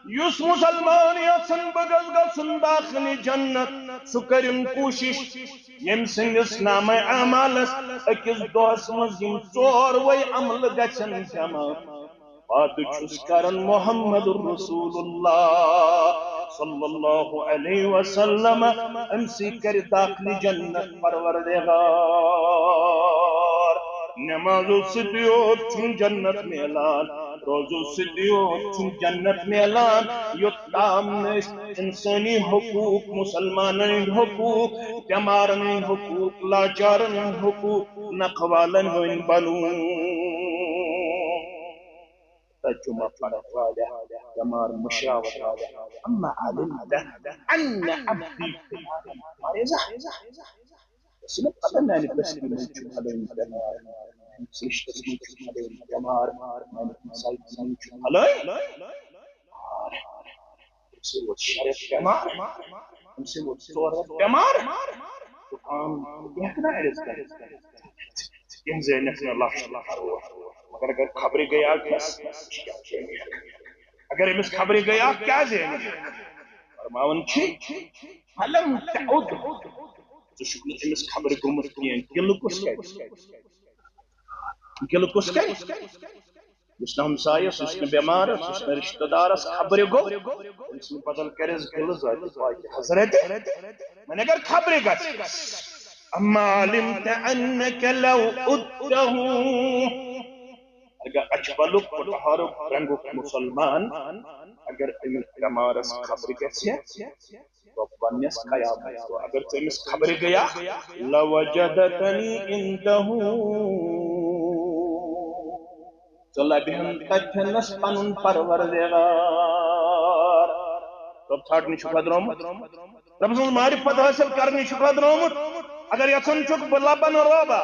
یُس مسلمان یژھن بہٕ گژھ گژھُن داخلِ جنت، سُہ کٔرِن کوٗشِش ییٚمہِ سٕنٛدِس نامہ اعمالس أکِس دۄہس منٛز یِم ژوروے عملہٕ گژھن جمع۔ وعدٕ چھُس کران محمد رسول اللہ صلی اللہ علیہ وسلم، أمۍ سٕے کرِ داخلِ جنت پروردگار۔ نمازو سۭتۍ یوت چھُنہٕ جنت میلان، روزو سۭتۍ یوت چھُنہٕ جنت میلان، یوٚت تام نہٕ أسۍ انسٲنی حقوق، مسلمانن ہٕنٛدۍ حقوق، بٮ۪مارن ہٕنٛدۍ حقوق، لاچارن ہٕنٛدۍ حقوق، نکھٕ والن ہٕنٛدۍ بنو۔ تجمہ پڑھن والہ، بٮ۪مار مشراوت والہ، اما علمت ان عبدی فلان مریضہ۔ ژےٚ چھےٚ نہ پتہ میانہِ بستی منٛز چھُ فلٲنۍ بٮ۪مار، میٲنِس رشتس منٛز چھُ فلٲنۍ بٮ۪مار، میانہِ ہمسایہِ منٛز چھُ فلٲنۍ بٮ۪مار۔ أمۍ سٕے ووت شےٚ رٮ۪تھ بٮ۪مار، أمۍ سٕے ووت ژور رٮ۪تھ بٮ۪مار۔ دُکان، یہِ ہٮ۪کہٕ نا أڑِس کٔرِتھ؟ کینٛہہ زینکھ نہٕ لچھ لچھ کرور، مگر اگر خبرِ گٔیاو کیٛاہ زینہِ؟ اگر أمِس خبرِ گٔیاو کیٛاہ زینہِ؟ فرماوان چھِ، فلم تعد، ژٕ چھُکھ نہٕ أمِس خبرِ گوٚمُت کینٛہہ، گِلہٕ کُس کرِ؟ گِلہٕ کُس کرِ؟ یُس نہٕ ہمسایس، یُس نہٕ بٮ۪مارس، یُس نہٕ رشتہٕ دارس خبرِ گوٚو، أمۍ سٕنٛدِ بدل کرٮ۪س گِلہٕ ذاتِ پاکِ حضرتِ۔ وۄنۍ اگر خبرِ گژھِ، أما علمت أنك لو عدته، اگر اچھبلک، کٹہارک، رنگک مسلمان، اگر أمِس بٮ۪مارس خبرِ گژھِ، رۄب وننس قیامت دۄہ، اگر ژٕ أمِس خبرِ گٔیاکھ، لوجدتنی عنده، ژٕ لبہِ ہن تتھٮ۪نس پنُن پروردگار۔ رۄب ژھانڈنہِ چھُکھا درٛامُت؟ رۄب سٕنٛز معرفت حٲصِل کرنہِ چھُکھا درٛامُت؟ اگر یژھان چھُکھ بہٕ لبن رۄبا،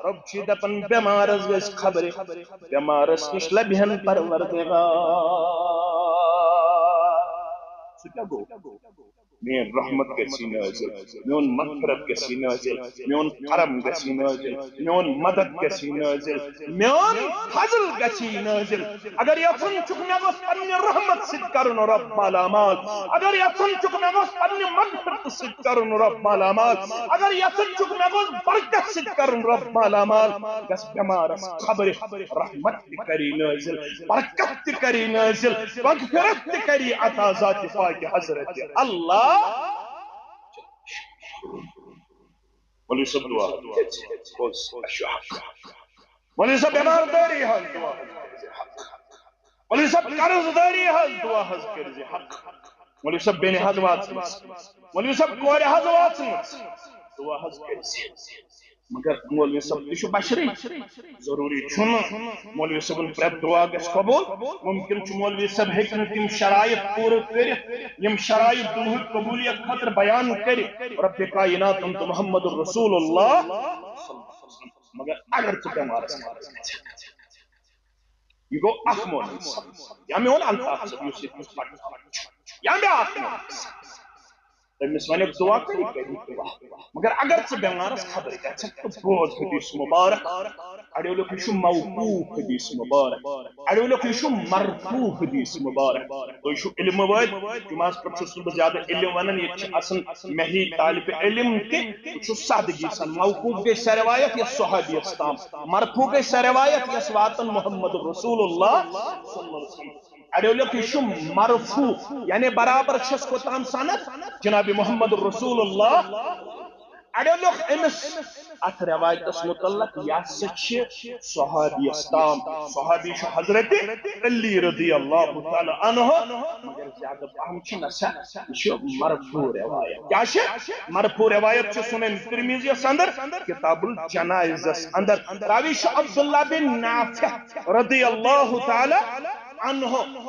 رۄب چھُے دپان بٮ۪مارس گژھِ خبرِ، بٮ۪مارس نِش لبہِ ہن پروردگار۔ سُہ کیٛاہ گوٚو؟ میٲنۍ رحمت گژھی نٲزِل، میون مغفرت گژھی نٲزِل، میون کرم گژھی نٲزِل، میون مدد گژھی نٲزِل، میون فضل گژھی نٲزِل۔ اگر یژھان چھُکھ مےٚ گوٚژھ پننہِ رحمت سۭتۍ کرُن رب مالا مال، اگر یژھان چھُکھ مےٚ گوٚژھ پننہِ مغفرت سۭتۍ کرُن رب مالا مال، اگر یژھان چھُکھ مےٚ گوٚژھ برکت سۭتۍ کرُن رب مالا مال، گژھ بٮ۪مارس خبرِ، رحمت تہِ کری نٲزِل، برکت تہِ کری نٲزِل، مغفرت تہِ کری عطا ذات پاک حضرت اللہ۔ مولوی صٲب دعا حظ، پوٚز، اَسہِ چھُ حق۔ مولوی صٲب بٮ۪مار دٲری حظ، دعا حظ کٔرۍزِ حق۔ مولوی صٲب قرض دٲری حظ، دعا حظ کٔرۍزِ حق۔ مولوی صٲب بیٚنہِ حظ واژمٕژ، مولوی صٲب کورِ حظ واژمٕژ، دعا حظ کٔرۍزِ۔ مگر مولوی صٲب تہِ چھُ بشرٕے، ضروٗری چھُنہٕ مولوی صٲبُن پرٛٮ۪تھ دُعا گژھِ قبوٗل۔ مُمکِن چھُ مولوی صٲب ہیٚکہِ نہٕ تِم شرایط پوٗرٕ کٔرِتھ، یِم شرایط دُعہٕچ قبوٗلیت خٲطرٕ بیان کٔرِتھ۔ رب کائنات تہٕ محمد رسول اللہ۔ مگر اگر ژٕ بٮ۪مارس خبرِ گژھِ، یہِ گوٚو اکھ مولوی صٲب یا میون الطاف صٲب، یُس ییٚتہِ پرناوان چھُ، یا بیٛاکھ مولوی صٲب۔ تٔمِس وَنٮ۪کھ دُعا کٔرِو، کٔرِو دُعا۔ مگر اگر ژٕ بٮ۪مارس خبرِ گژھکھ تہٕ بوز حدیث مبارک، اَڑیو لیوٚکھ یہِ چھُ موقوف حدیث مبارک، اَڑیو لیوٚکھ یہِ چھُ مرفوع حدیث مبارک۔ تُہۍ چھِو علمہٕ وٲلۍ، جمعس پٮ۪ٹھ چھُس نہٕ بہٕ زیادٕ علم وَنان، ییٚتہِ چھِ آسان مےٚ ہی طالب علم تہِ، بہٕ چھُس سادگی سان۔ موقوف گٔے سۄ روایت یۄس صحابیَس تام، مرفوع گٔے سۄ روایت یۄس واتان محمد رسول اللہ صلی اللہ علیہ وسلم۔ اَڑیو لیوٚکھ یہِ چھُ مرفوع، یعنی برابر چھَس کوٚتام سند؟ جناب محمد رسول اللہ۔ اَڑیو لیوٚکھ أمِس اَتھ روایتَس مُتعلق، یہِ ہسا چھِ صحابیَس تام۔ صحابی چھُ حضرت علی رضی اللہ تعالیٰ عنہ، مگر زیادٕ پَہَم چھِ نہ سا، یہِ چھُ مرفوع روایت۔ کیٛاہ چھِ؟ مرفوع روایت چھِ سُنن ترمذیَس اندر، کتاب الجنائزَس اندر۔ راوی چھُ عبداللہ بن نافع رضی اللہ تعالیٰ عنہ،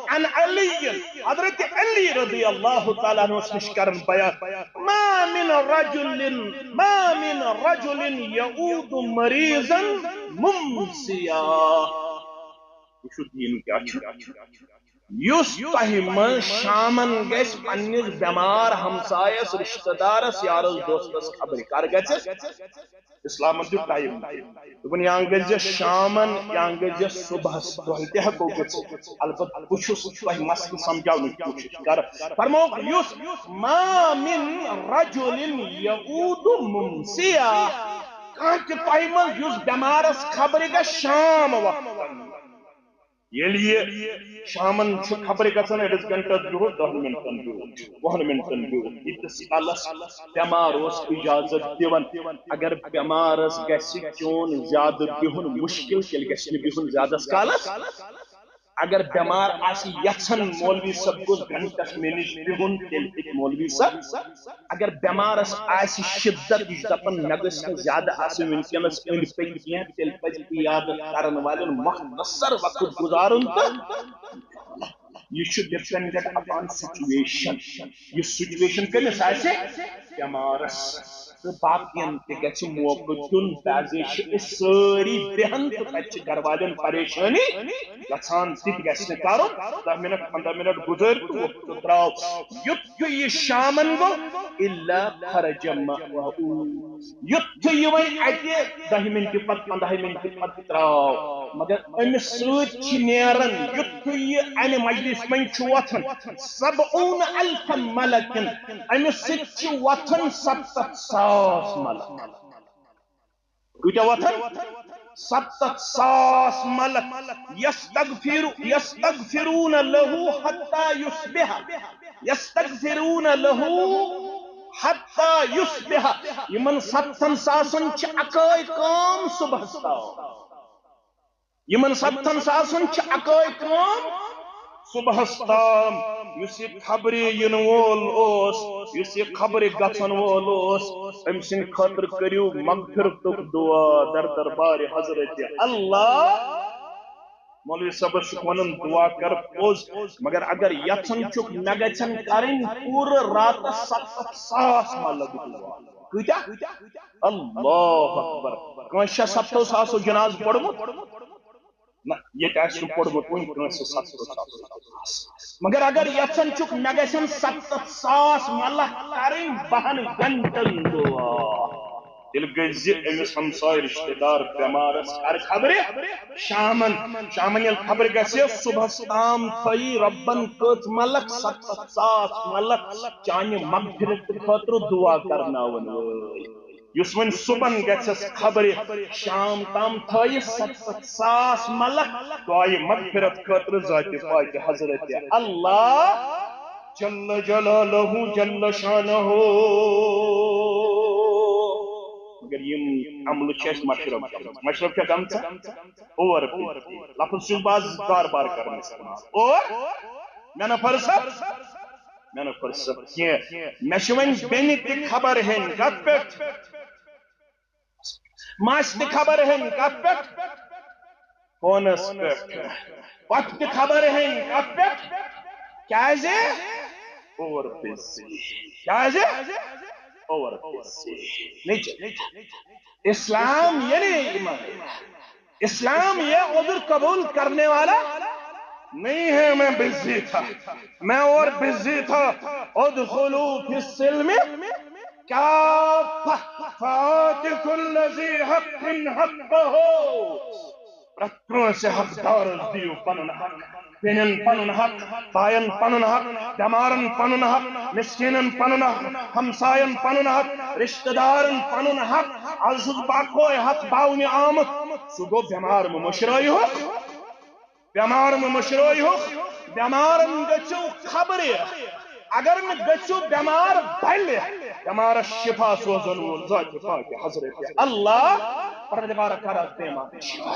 عن علی، حضرت علی رضی اللہ تعالیٰ عنہ نِش کران بیان، ما من رجل، ما من رجل يعود مريضا ممسيا۔ وٕچھِو دیٖن کیٛاہ چھُ۔ یُس تۄہہِ منٛز شامن گژھِ پننِس بٮ۪مار ہمسایس، رشتہٕ دارس، یارس، دوستس خبرِ کر گژھِ، اسلامن دیُت ٹایم۔ دوٚپُن، یا گٔژھۍ زِ شامن، یا گٔژھۍ زِ صبحس، دۄہلہِ تہِ ہٮ۪کو گٔژھِتھ۔ البتہ بہٕ چھُس تۄہہِ مسلہٕ سمجھاونٕچ کوٗشش کران۔ فرمووُکھ، یُس ما من رجل یعود ممسیا، کانٛہہ تہِ تۄہہِ منٛز یُس بٮ۪مارس خبرِ گژھِ شام وقتن، ییٚلہِ یہِ شامن چھُ خبرِ گژھان، أڑِس گھنٹس بِہُس، دہن منٹن بِہُس، وُہن منٹن بِہُس، ییٖتِس کالس بٮ۪مار اوس اجازت دِوان۔ اگر بٮ۪مارس گژھِ چون زیادٕ بِہُن مُشکِل، تیٚلہِ گژھِ نہٕ بِہُن زیادس کالس۔ اگر بٮ۪مار آسہِ یژھان مولوی صٲب گوٚژھ گھنٹس مےٚ نِش بِہُن، تیٚلہِ ہیٚکہِ مولوی صٲب۔ اگر بٮ۪مارس آسہِ شدت، یہِ چھُ دپان مےٚ گٔژھ نہٕ زیادٕ آسٕنۍ وٕنکیٚنس أنٛدۍ پٔکۍ کینٛہہ، تیٚلہِ پزِ عیادت کرن والٮ۪ن مختصر وقت گُزارُن تہٕ یہِ چھُ dependent upon situation۔ یہِ situation کٔمِس آسہِ؟ بٮ۪مارس۔ تہٕ باقین تہِ گژھِ موقعہٕ دیُن، کیازِ چھِ أسۍ سٲری بیہن تہٕ تتہِ چھِ گرٕ والٮ۪ن پریشٲنی گژھان۔ تہِ تہِ گژھِ نہٕ کرُن۔ دہ منٹ، پندہ منٹ گُزٲرۍ تہٕ ووٚتھ تہٕ درٛاو۔ یُتھ یُتھُے یہِ شامن گوٚو، الا خرج مأواه۔ یُتھُے یہِ وۄنۍ اَتہِ دَہہِ مِنٹہِ پتہٕ، پنٛداہہِ مِنٹہِ پتہٕ ترٛاو، مگر أمِس سۭتۍ چھِ نیران، یُتھُے یہِ اَمہِ مجلس منٛز چھُ وۄتھان، سبعون الف ملکن، أمِس سۭتۍ چھِ وۄتھان ستتھ ساس ملک۔ کۭتیٛاہ وۄتھن؟ ستتھ ساس ملک۔ یستغفر، یستغفرون لہ حتی یصبح۔ یستغفرون لہ۔ حتی یصبح، یِمن ستتھن ساسن چھِ اکٲے کٲم صبحس تام۔ یِمن ستتھن ساسن چھِ اکٲے کٲم صبحس تام۔ یُس یہِ خبرِ یِنہٕ وول اوس، یُس یہِ خبرِ گژھن وول اوس، أمۍ سٕنٛدِ خٲطرٕ کٔرِو مغفرتُک دُعا، در دربارِ حضرت اللہ۔ مولوی صٲبس چھُکھ ونان دُعا کر پوٚز، مگر اگر یژھان چھُکھ مےٚ گژھن کرٕنۍ پوٗرٕ راتس ستتھ ساس ملک دُعا۔ کۭتیاہ؟ اللہ اکبر۔ کٲنٛسہِ چھا ستتھو ساسو جنازٕ پوٚرمُت؟ نہ، ییٚتہِ آسہِ نہٕ پوٚرمُت وُنہِ کٲنٛسہِ ستتھو ساسو۔ مگر اگر یژھان چھُکھ مےٚ گژھن ستتھ ساس ملک کرٕنۍ بہن گھنٹن دُعا، تیٚلہِ گٔژھۍ زِ أمِس ہمساے رشتہٕ دار بٮ۪مارس کر خبرِ شامن۔ شامن ییٚلہِ خبرِ گژھِ، صبحس تام تھٲیی رۄبن کٔژ ملک؟ ستتھ ساس ملک چانہِ مغفرت خٲطرٕ دُعا کرناون وٲلۍ۔ یُس وۄنۍ صبحن گژھٮ۪س خبرِ، شام تام تھٲیہِ ستتھ ساس ملک دعایہِ مغفرت خٲطرٕ ذاتِ پاکہِ حضرت اللہ جل جلالہ جل شانہ۔ مگر یِم عملہٕ چھِ اَسہِ مشرف گٔمژٕ۔ مشرف چھےٚ گٔمژٕ اور پٔتۍ۔ لفظ چھُس بہٕ آز بار بار کران استعمال۔ اور مےٚ نہ فرصت، مےٚ نہ فرصت کینٛہہ۔ مےٚ چھِ وۄنۍ بیٚنہِ تہِ خبر ہیٚنۍ۔ کتھ پٮ۪ٹھ؟ ماسہِ تہِ خبر ہیٚنۍ۔ کتھ پٮ۪ٹھ؟ فونس پٮ۪ٹھ۔ پۄپھِ تہِ خبر ہیٚنۍ۔ کتھ پٮ۪ٹھ؟ کیازِ؟ اور بزی۔ کیازِ؟ اور بزی۔ نیچے۔ اسلام یہ نہیں ایمان۔ اسلام یہ عذر قبول کرنے والا نہیں ہے۔ میں بزی تھا، میں اور بزی تھا۔ ادخلوا فی السلم کافہ، فآت کل ذی حق حقہ۔ پرٛٮ۪تھ کٲنٛسہِ حقدارس دِیِو پنُن حق۔ بیٚنٮ۪ن پنُن حق، باین پنُن حق، بٮ۪مارن پنُن حق، مسکیٖنن پنُن حق، ہمساین پنُن حق، رشتہٕ دارن پنُن حق۔ از چھُس بہٕ اکوے حق باونہِ آمُت، سُہ گوٚو بٮ۪مار مہٕ مٔشرٲیہوکھ، بٮ۪مار مہٕ مٔشرٲیہوکھ، بٮ۪مارن گٔژھِو خبرِ۔ اگر نہٕ گٔژھِو بٮ۪مار بلہِ، بٮ۪مارس شفا سوزن وول ذاتِ پاکہِ حضرت اللہ۔ پروردگارا کر از بٮ۪مارن شفا۔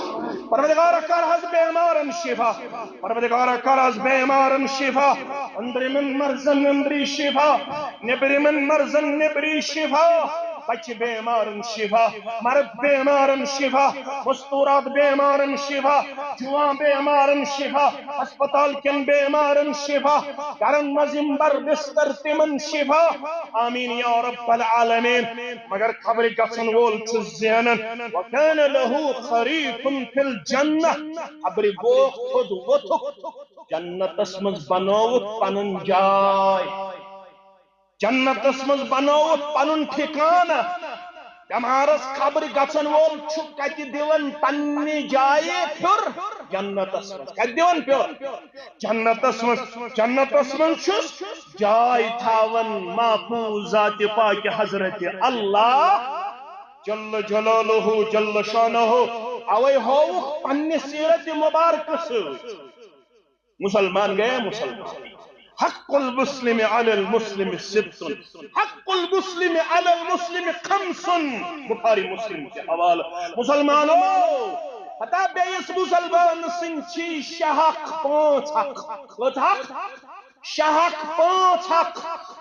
پروردگارا کر از بٮ۪مارن شفا۔ پروردگارا کر از بٮ۪مارن شفا۔ أنٛدرِمٮ۪ن مرضن أنٛدری شفا۔ نیٚبرِمٮ۪ن مرضن نیٚبری شفا۔ بچہِ بٮ۪مارن شفا۔ مرد بٮ۪مارن شفا۔ مستورات بٮ۪مارن شفا۔ جوان بٮ۪مارن شفا۔ ہسپتال کٮ۪ن بٮ۪مارن شفا۔ گرن منٛز یِم بر بستر تِمن شفا۔ آمین یا رب العالمین۔ مگر خبرِ گژھن وول چھُ زینان۔ وکان لہ خریف فی الجنہ۔ خبرِ گوٚو تھوٚد ووٚتھُکھ۔ جنتس منٛز بنووُکھ پنُن جاے۔ جنتس منٛز بنووُکھ پنُن ٹھکانہٕ۔ بٮ۪مارس خبرِ گژھن وول چھُ کتہِ دِوان پننہِ جایہِ پھیُر؟ جنتس منٛز۔ کتہِ دِوان پھیُر؟ جنتس منٛز۔ جنتس منٛز چھُس جاے تھاوان محفوظ ذاتِ پاکہِ حضرت اللہ جل جلالہ جل شانہ۔ اوے ہووُکھ پننہِ سیرتِ مبارکہٕ سۭتۍ۔ مسلمان گیا مسلمان۔ حق المسلم علی المسلم ست۔ حق المسلم علی المسلم خمس۔ بخاری مسلم کے حوالہ۔ مسلمانو، پتہ بیٚیِس مسلمان سٕنٛدۍ چھی شےٚ حق، پانٛژھ حق۔ کٔژ حق؟ شےٚ حق، پانٛژھ حق۔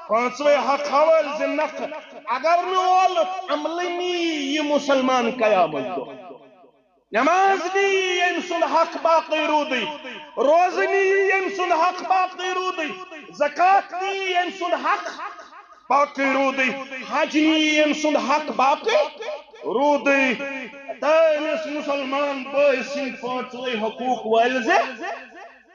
پانٛژوے حق حوالہٕ زِ نکھٕ۔ اگر نہٕ اولُت عملہٕ نی یہِ مسلمان قیامت دۄہ۔ نماز نی ییٚمۍ سُنٛد حق باقٕے روٗدٕے، روزٕ نی ییٚمۍ سُنٛد حق باقٕے روٗدٕے، زکات نی ییٚمۍ سُنٛد حق باقٕے روٗدٕے، حج نی ییٚمۍ سُنٛد حق باقٕے روٗدٕے۔ تٔمِس مسلمان بٲے سٕنٛدۍ پانٛژوے حقوٗق وٲلۍ زِ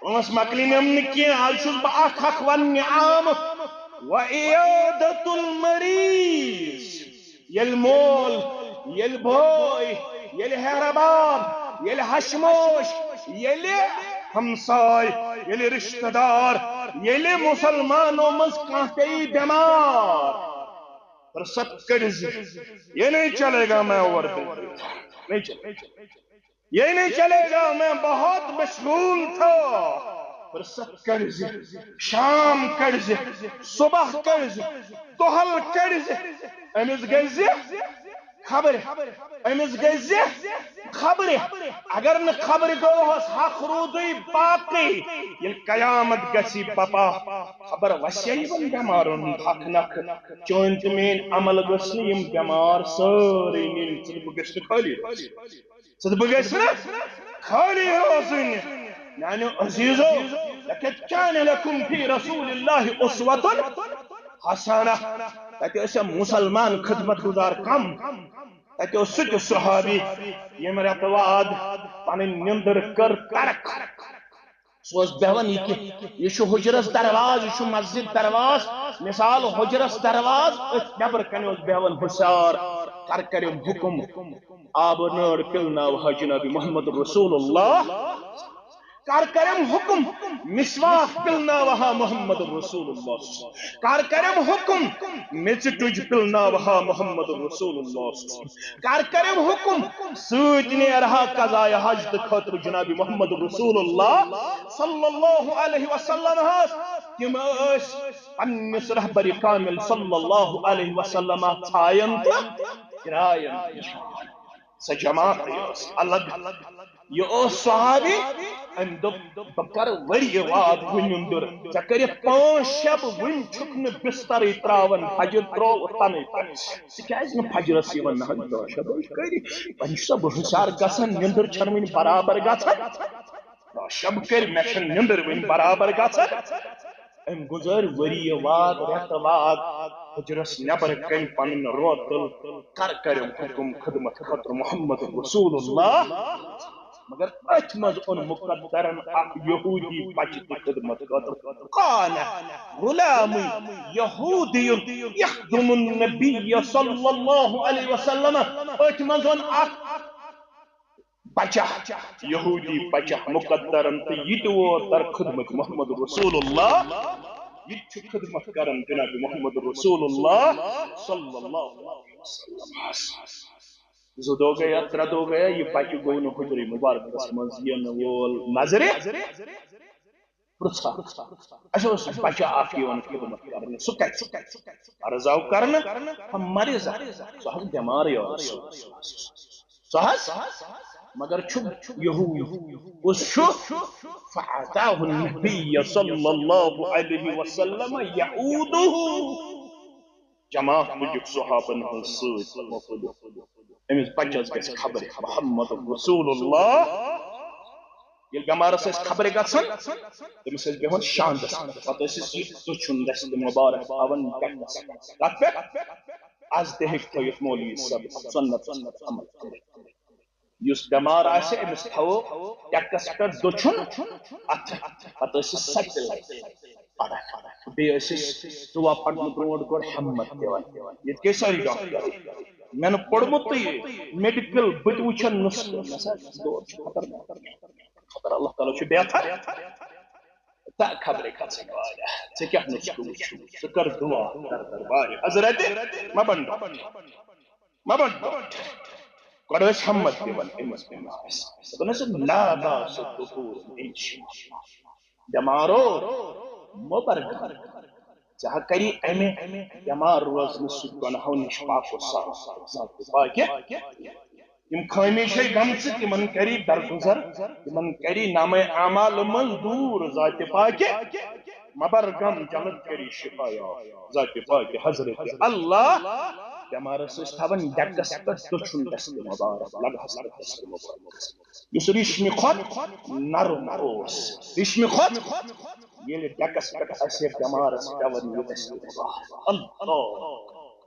پانٛژھ مۄکلِنٮ۪م نہٕ کینٛہہ، از چھُس بہٕ اکھ حق وننہِ آمُت۔ وعیادۃ المریض۔ ییٚلہِ مول، ییٚلہِ بوے، ییٚلہِ ہیرٕ باب، ییٚلہِ ہشموش، ییٚلہِ ہمساے، ییٚلہِ رشتہٕ دار، ییٚلہِ مسلمانو منٛز کانٛہہ پیٚیہِ بٮ۪مار، فرصت کٔڑِو زِ یہ نہیں چلے گا، میں اور دن نہیں چلے، یہ نہیں چلے گا، میں بہت مشغول تھا۔ فرصت کٔڑزِ، شام کٔڑزِ، صبح کٔڑزِ، دۄہل کٔڑزِ، أمِس گٔژھِ خبرِ، أمِس گٔژھِ خبرِ۔ اگر نہٕ خبرِ گوٚوہس، حق روٗدُے باقٕے۔ ییٚلہِ قیامت گژھِ بپا، خبر وسے یِمن بٮ۪مارن ہُنٛد حق نکھٕ۔ چٲنۍ تہٕ میٲنۍ عمل گٔژھ نہٕ یِم بٮ۪مار سٲرٕے نِنۍ۔ ژٕ تہٕ بہٕ گٔژھۍ نہٕ خٲلی روزٕنۍ۔ ژٕ تہٕ بہٕ گٔژھۍ نہٕ خٲلی روزٕنۍ۔ میانیو عزیزو، لقد کان لکم فی رسول اللہ اسوۃ حسنہ۔ تتہِ ٲسۍ مُسلمان خدمت گزار کم۔ تتہِ اوس سُہ تہِ صحابی، ییٚمۍ رٮ۪تہٕ واد پنٕنۍ نیٚنٛدٕر کٔر ترک۔ سُہ اوس بیہوان، یہِ کہِ یہِ چھُ حُجرس دروازٕ، یہِ چھُ مسجد دروازٕ۔ مثال، حُجرس دروازٕ، أتھۍ نٮ۪برٕ کنہِ اوس بیہوان ہُشار۔ کر کٔرِم حُکم، آبہٕ نٲر پِلناوہا جناب محمد رسول اللہ۔ کر کٔرِم حُکم، مسواک پِلناوہا محمد رسول اللہ۔ کر کٔرِم حُکم، میٚژِ ٹُج پِلناوہا محمد رسول اللہ۔ کر کٔرِم حُکم، سۭتۍ نیرہا قضایہِ حاجتہٕ خٲطرٕ جناب محمد رسول اللہ صلی اللہ علیہ وسلم ہس۔ تِم ٲسۍ پننِس رہبر کامل صلی اللہ علیہ وسلم ژھاین تہٕ درٛاین۔ سۄ جماعت ٲس الگ۔ یہِ اوس صحابی، أمۍ دوٚپ، "بہٕ کرٕ ؤریہِ واد وُنہِ نیٚنٛدٕر۔ ژےٚ کٔرِتھ پانٛژھ شب، وُنہِ چھُکھ نہٕ بسترٕے ترٛاوان، فجر ترٛوو تَنَے پٮ۪ٹھ۔ ژٕ کیٛازِ نہٕ فجرس یِوان؟" نہ حظ، دَہ شب حظ کٔرِتھ، وۄنۍ چھُسا بہٕ ہُشار گژھان، نیٚنٛدٕر چھَنہٕ وُنہِ برابر گژھان۔ دَہ شب کٔرۍ، مےٚ چھَنہٕ نیٚنٛدٕر وُنہِ برابر گژھان۔ أمۍ گُزٲرۍ ؤریہِ واد، رٮ۪تہٕ واد حُجرس نٮ۪بر کنہِ پنٕنۍ روتل۔ کر کٔرِم حُکم خدمت خٲطرٕ محمد رسول اللہ۔ مگر أتھۍ منٛز اوٚن مقدرن اکھ یہودی بچہِ تہِ خدمت خٲطرٕ۔ کان غلام یہودی یخدم النبی صلی اللہ علیہ وسلم۔ أتھۍ منٛز اوٚن اکھ بچہ، یہودی بچہ مقدرن، تہٕ یہِ تہِ ووت در خدمت محمد رسول اللہ۔ یہِ تہِ چھُ خدمت کران جناب محمد رسول اللہ صلی اللہ علیہ وسلم۔ زٕ دۄہ گٔیا، ترٛےٚ دۄہ گٔیا، یہِ بچہِ گوٚو نہٕ حجرِ مبارکس منٛز یِنہٕ وول نظرِ۔ پرژھا۔ اَسہِ اوس بچہ اکھ یِوان خدمت کرنہِ، سُہ کتہِ؟ عرض آو کرنہٕ، مریض اکھ، سُہ حظ بٮ۪مارٕے اوس۔ سُہ حظ، مگر چھُ یہوٗد، کُس چھُ؟ فأتاه النبي صلى الله عليه وسلم يعوده۔ جماعت تُلِکھ صحابن ہٕنٛز سۭتۍ، تِمو تُلِکھ۔ أمِس بچس گژھِ خبرِ محمد رسول اللہ۔ ییٚلہِ بٮ۪مارس ٲسۍ خبرِ گژھان، تٔمِس ٲسۍ بیٚہوان شاندس پٮ۪ٹھ۔ پتہٕ ٲسِس یہِ دٔچھُن دستہِ مبارک تھاوان ڈٮ۪کس پٮ۪ٹھ۔ کتھ پٮ۪ٹھ؟ از تہِ ہیٚکہِ تھٲوِتھ مولوی صٲب، سنت عمل کٔرِتھ۔ یُس بٮ۪مار آسہِ، أمِس تھاوو ڈٮ۪کس پٮ۪ٹھ دٔچھُن اتھٕ۔ پتہٕ ٲسِس ستہِ لٹہِ پران۔ بیٚیہِ ٲسۍ أسۍ دُعا پرنہٕ برونٛٹھ گۄڈٕ ہمت دِوان۔ ییٚتہِ گٔے سٲری ڈاکٹر۔ مےٚ نہٕ پوٚرمُتٕے میڈیکل، بہٕ تہِ وٕچھن نُسخہٕ۔ مےٚ سا دود چھُ خطرناک۔ خطر، اللہ تعالیٰ چھُ بہتر۔ تہٕ خبرے کھژٕے واریاہ۔ ژےٚ کیٛاہ نُسخہٕ وٕچھُتھ؟ ژٕ کر دُعا، کر دربارِ حضرت۔ مہ بن ڈاکٹر۔ مہ بن ڈاکٹر۔ گۄڈٕ ٲسۍ ہمت دِوان أمِس بٮ۪مارس۔ دَپان ٲسۍ، "لا باس الدخول ان شاء اللہ۔" بٮ۪مارو، مہ بر غم۔ ژےٚ ہا کری امہِ بٮ۪مار روزنہٕ سۭتۍ گۄناہو نِش پاک و صاف۔ ذاتِ پاکہِ یِم خٲمی چھے گٔمژٕ، تِمن کری درگُزر، تِمن کری نامے اعمال منٛز دوٗر۔ ذاتِ پاکہِ مہ بر غم، جلد کری شفا یاب۔ ذاتِ پاکہِ حضرت اللہ۔ بٮ۪مارس ٲسۍ تھاوان ڈٮ۪کس پٮ۪ٹھ دٔچھُن دستہِ مبارک، لگہس پٮ۪ٹھ دستہِ مبارک۔ یُس ریشمہِ کھۄتہٕ نرم اوس، ریشمہِ کھۄتہٕ، ییٚلہِ ڈٮ۪کس پٮ۪ٹھ آسہِ ہے بٮ۪مارس پٮ۪وان یہِ دستہِ مبارک۔ اللہ،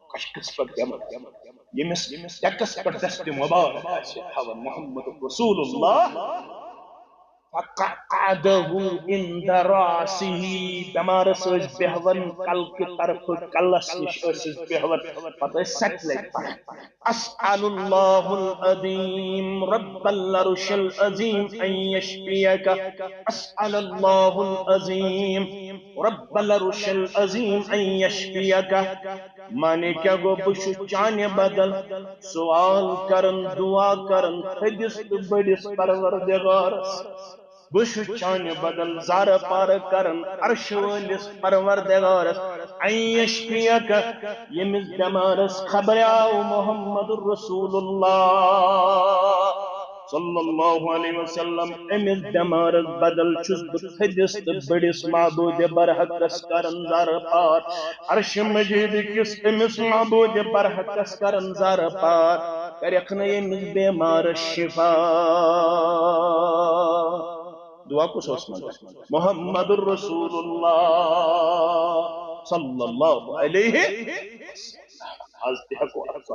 خۄش قسمت بٮ۪مار، ییٚمِس ڈٮ۪کس پٮ۪ٹھ دستہِ مبارک آسہِ ہے تھاوان محمد رسول اللہ۔ فقعده عند رأسه، بٮ۪مارس ٲسۍ بیہوان کلکہِ طرفہٕ، کلس نِش ٲسِس بیہوان، پتہٕ ٲسۍ ستہِ لٹہِ پران۔ أسأل الله العظيم رب العرش العظيم أن يشفيك، أسأل الله العظيم رب العرش العظيم أن يشفيك۔ معنی کیٛاہ گوٚو؟ بہٕ چھُس چانہِ بدل سوال کران، دعا کران تھٔدِس تہٕ بٔڑِس پروردگارس۔ بہٕ چھُس چانہِ بدل زارٕ پارٕ کران عرشہٕ وٲلِس پروردگارس، ان یشفیک، ییٚمِس بٮ۪مارس خبرِ آو محمد رسول اللہ صلی اللہ علیہ وسلم، أمِس بٮ۪مارس بدل چھُس بہٕ تھٔدِس تہٕ بٔڑِس معبوٗدِ برحقس کران زارٕ پار۔ عرشِ مجیٖد کِس أمِس معبوٗدِ برحقس کران زارٕ پار، کَرٮ۪کھ نہٕ ییٚمِس بٮ۪مارس شفا۔ دعا کُس اوس منٛگان؟ محمد رسول اللہ صلی اللہ علیہ وسلم۔ از تہِ ہٮ۪کو اتھ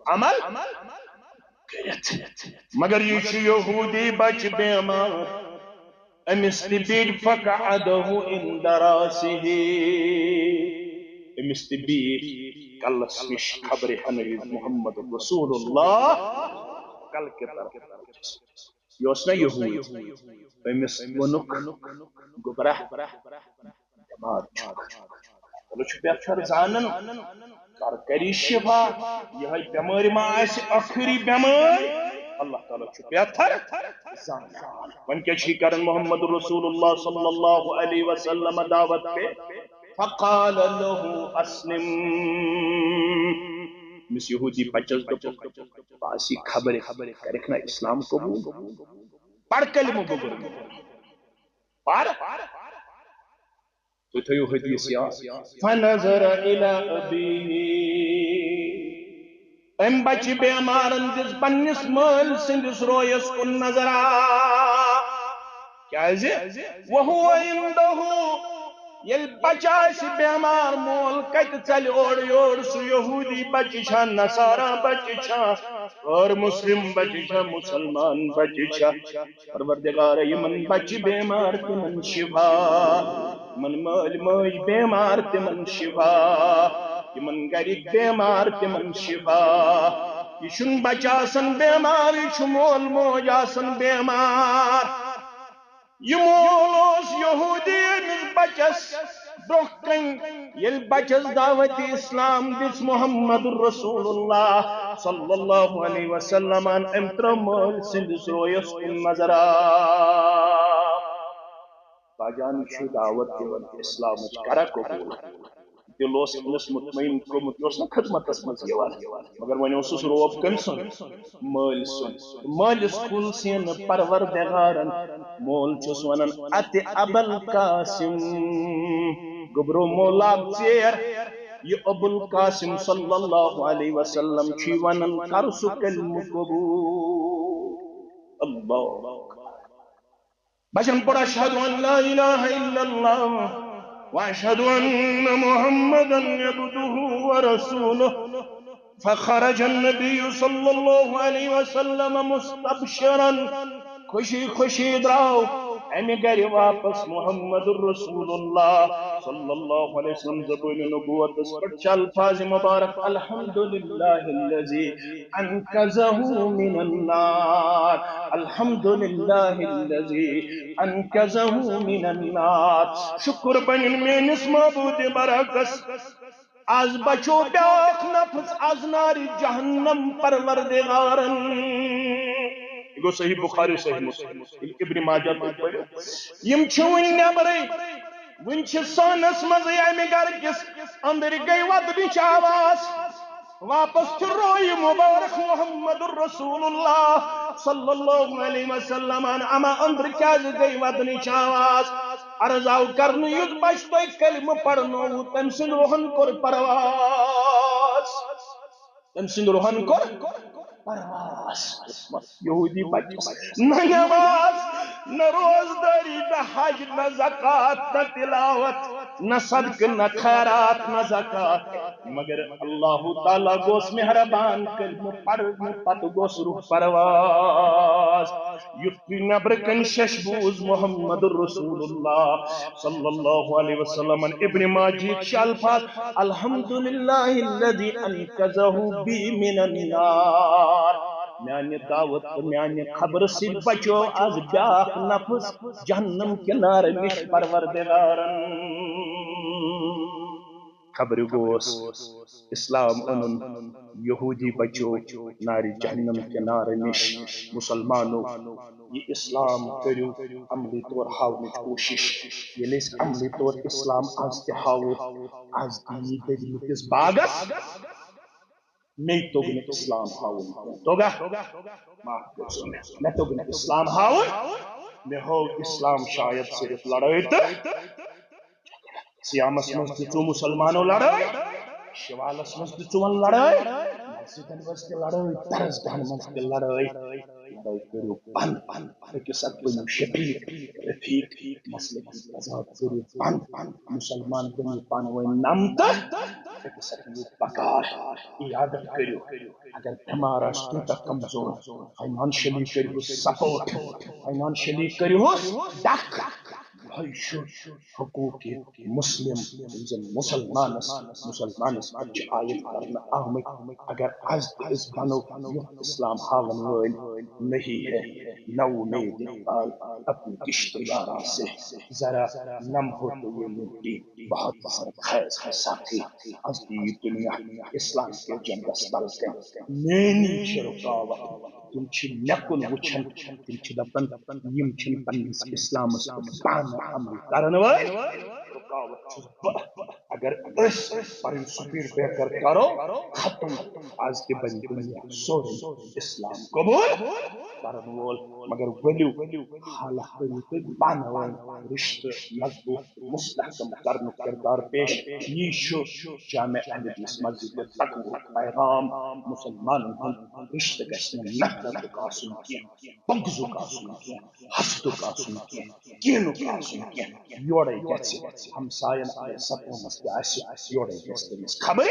عمل کٔرِتھ۔ مگر یہِ چھُ یہودی بچہِ بٮ۪مار، أمِس تہِ بیٖٹھ فقعدہ عند راسہ، أمِس تہِ بیٖٹھ کلس نِش خبرِ ہنہٕ وِزِ محمد رسول اللہ کلہٕ کہِ طرفہٕ۔ یہِ اوس نا یہودی، أمِس ووٚنُکھ، گوٚبرا، بٮ۪مار چھُکھ۔ چلو چھُ بہتر زانان، کر کری شفا، یِہے بٮ۪مٲرۍ ما آسہِ ٲخری بٮ۪مٲرۍ؟ اللہ تعالیٰ چھُ بہتر زانان۔ وۄنۍ کیٛاہ چھُ یہِ کران محمد رسول اللہ صلی اللہ علیہ وسلم دعوت پہ؟ فقال له اسلم۔ أمِس یہودی بچس دوٚپُکھ، بہٕ آسی خبرِ، کرکھ نا اسلام قبول؟ پڑھ کلمہٕ گوٚبُر۔ پَر۔ تُہۍ تھٲیِو حدیث یاد۔ فنظر الی ابیہ۔ أمۍ بچہِ بیمارن دِژ پننِس مٲلۍ سٕنٛدِس رویس کُن نظرا۔ کیازِ؟ وہو عندہ۔ ییٚلہِ بچہٕ آسہِ بیمار، مول کتہِ ژلہِ اورٕ یور؟ سُہ یہودی بچہِ چھا، نصارا بچہِ چھا، غٲر مسلم بچہِ چھا، مسلمان بچہِ چھا؟ پروردگار، یِمن بچہِ بیمار، تِمن شفا۔ یِمن مٲلۍ مٲج بیمار، تِمن شفا۔ یِمن گرِکۍ بیمار، تِمن شفا۔ یہِ چھُنہٕ بچہٕ آسان بیمار، یہِ چھُ مول موج آسان بیمار۔ یہِ مول اوس یہودی أمِس بچس برونٛہہ کنہِ، ییٚلہِ بچس دعوت اسلام دِژ محمد رسول اللہ صلی اللہ علیہ وسلمن، أمۍ ترٲو مٲلۍ سٕنٛدِس رویس کُن نظرا۔ باجان، یہِ چھُ دعوت دِوان اسلامٕچ، کرا قبول۔ دل اوس أمِس مطمئن گوٚمُت، یہِ اوس نہٕ خدمتس منٛز یِوان، مگر وۄنۍ اوسُس روب کٔمۍ سُنٛد؟ مٲلۍ سُنٛد۔ مٲلِس کُل سینہٕ پروردگارن۔ مول چھُس ونان، اتہِ ابوالقاسم، گوٚبرو مولاب ژیر، یہِ ابوالقاسم صلی اللہ علیہ وسلم چھُے ونان، کر سُہ کلمہٕ قبول۔ اللہ اکبر۔ بچن پڑھ، اشہد ان لا الہ الا اللہ و اشہد ان محمدا عبدہ و رسولہ۔ فخرج النبی صلی اللہ علیہ وسلم مستبشرا۔ خوشی خوشی درٛاو امہِ گرِ واپس محمد رسول اللہ صلی اللہ علیہ وسلم۔ زبان نبوتس پٮ۪ٹھ چھِ الفاظ مبارک، الحمد للہ الذی انقذہ من النار، الحمد للہ الذی انقذہ من النار۔ شکر بنن میٲنِس معبود برحقس، از بچو بیاکھ نفس از نار جہنم پروردگارن۔ یہِ گوٚو صحیح بخاری، صحیح مسلم، ابن ماجہ تُہۍ پٔرِو۔ یِم چھِ وٕنہِ نٮ۪برٕے، وٕنہِ چھِ سٲنس منٛزٕے امہِ گرٕ کِس أنٛدٕرۍ گٔے ودنٕچ آواز۔ واپس پھِرو یہِ مبارک محمد رسول اللہ صلی اللہ علیہ وسلم۔ اما أنٛدرٕ کیازِ گٔے ودنٕچ آواز؟ عرض آو کرنہٕ، یُس بچہٕ تۄہہِ کلمہٕ پرنووُ، تٔمۍ سٕنٛدِ روحن کوٚر پرواز۔ تٔمۍ سٕنٛدِ روحن کوٚر پرواز۔ یہودی بچس نہ نماز، نہ روزداری، نہ حج، نہ زکات، نہ تلاوت، نہ صدقہٕ، نہ خیرات، نہ زکات۔ مگر اللہ تعالیٰ گوس مہربان، کلمہٕ پرنہٕ پتہٕ گوس روح پرواز۔ یُتھ تُہۍ نٮ۪برٕ کنہِ شش بوٗز محمد رسول اللہ صلی اللہ علیہ وسلم۔ ابن ماجہ چھِ الفاظ، الحمد للہ الذی انقذہ بی من النار۔ میانہِ دعوت تہٕ میانہِ خبرٕ سۭتۍ بچو از بیاکھ نفس جہنم کنارٕ نِش پروردگارن۔ خبرِ گوس اسلام اونُن، یہودی بچو نارِ جہنم کہِ نارٕ نِش۔ مسلمانو، یہِ اسلام کٔرِو عملی طور ہاونٕچ کوٗشش۔ ییٚلہِ أسۍ عملی طور اسلام از تہِ ہاوو، از تہِ یی دٔدمٕتِس باغس۔ مے توٚگ نہٕ اسلام ہاوُن کینٛہہ۔ توٚگا؟ معاف کٔرۍزیو مےٚ۔ مےٚ توٚگ نہٕ اسلام ہاوُن۔ مےٚ ہوو اسلام شاید صرف لڑٲے تہٕ صیامس منٛز دِژوٕ مسلمانو لڑٲے، شوالس منٛز دِژوٕ لڑٲے، مسجدن منٛز تہِ لڑٲے، درسگاہن منٛز تہِ لڑٲے۔ لڑٲے کٔرِو بنٛد۔ أکِس اکھ بٔنِو شفیق، رفیق، مسلہٕ تضاد کٔرِو بنٛد۔ مسلمان بٔنِو پانہٕ ؤنۍ نم تہٕ أکِس اکھ یِیِو پکار، عیادت کٔرِو۔ اگر بٮ۪مار آسہِ تیوٗتاہ کمزور، فاینانشلی کٔرِہُس سپورٹ، فاینانشلی کٔرِہُس ڈکھ۔ یِہوٚے چھُ حقوق مسلم، یِم زن مسلمانس، مسلمانس پٮ۪ٹھ چھِ عائد کرنہٕ آمٕتۍ۔ اگر از تہِ أسۍ بنو یُتھ اسلام ہاون وٲلۍ، نہیں ہے نہ امید اقبال اپنی کشت و یاران سے، ذرا نم ہو تو یہ مٹی، بہت بہت خیز ہے ساقی۔ از تہِ یہِ دنیا اسلام کے جنگس تل کن، میٲنی چھِ رکاوٹ۔ تِم چھِ مےٚ کُن وٕچھان، تِم چھِ دَپان، یِم چھِنہٕ پننِس اِسلامَس پٮ۪ٹھ پانہٕ عمل کرن وٲلۍ۔ رُکاوٹ چھُس بہٕ۔ اگر أسۍ پنٕنۍ سپیڈ بریکر کرو ختم، از تہِ بنہِ دُنیا سورُے اِسلام قبول کرن وول۔ مگر ؤلِو، حالہ کٔرِو تُہۍ پانہٕ ؤنۍ رشتہٕ مضبوط مستحکم کرنُک کردار پیش۔ یی چھُ جامع اہل حدیث مسجد تقویٰ پیغام۔ مسلمانن ہُنٛد رشتہٕ گژھِ نہٕ نفرتُک آسُن کینٛہہ، بغضُک آسُن کینٛہہ، حسدُک آسُن کینٛہہ، کینُک آسُن کینٛہہ۔ یورے گژھِ، ہمساین اگر سپومس تہِ آسہِ، یورے گژھِ تٔمِس خبرِ۔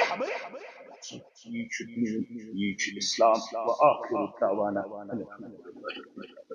یی چھُ دین، یی چھُ اسلام۔ وآخر دعوانا ان الحمد للہ۔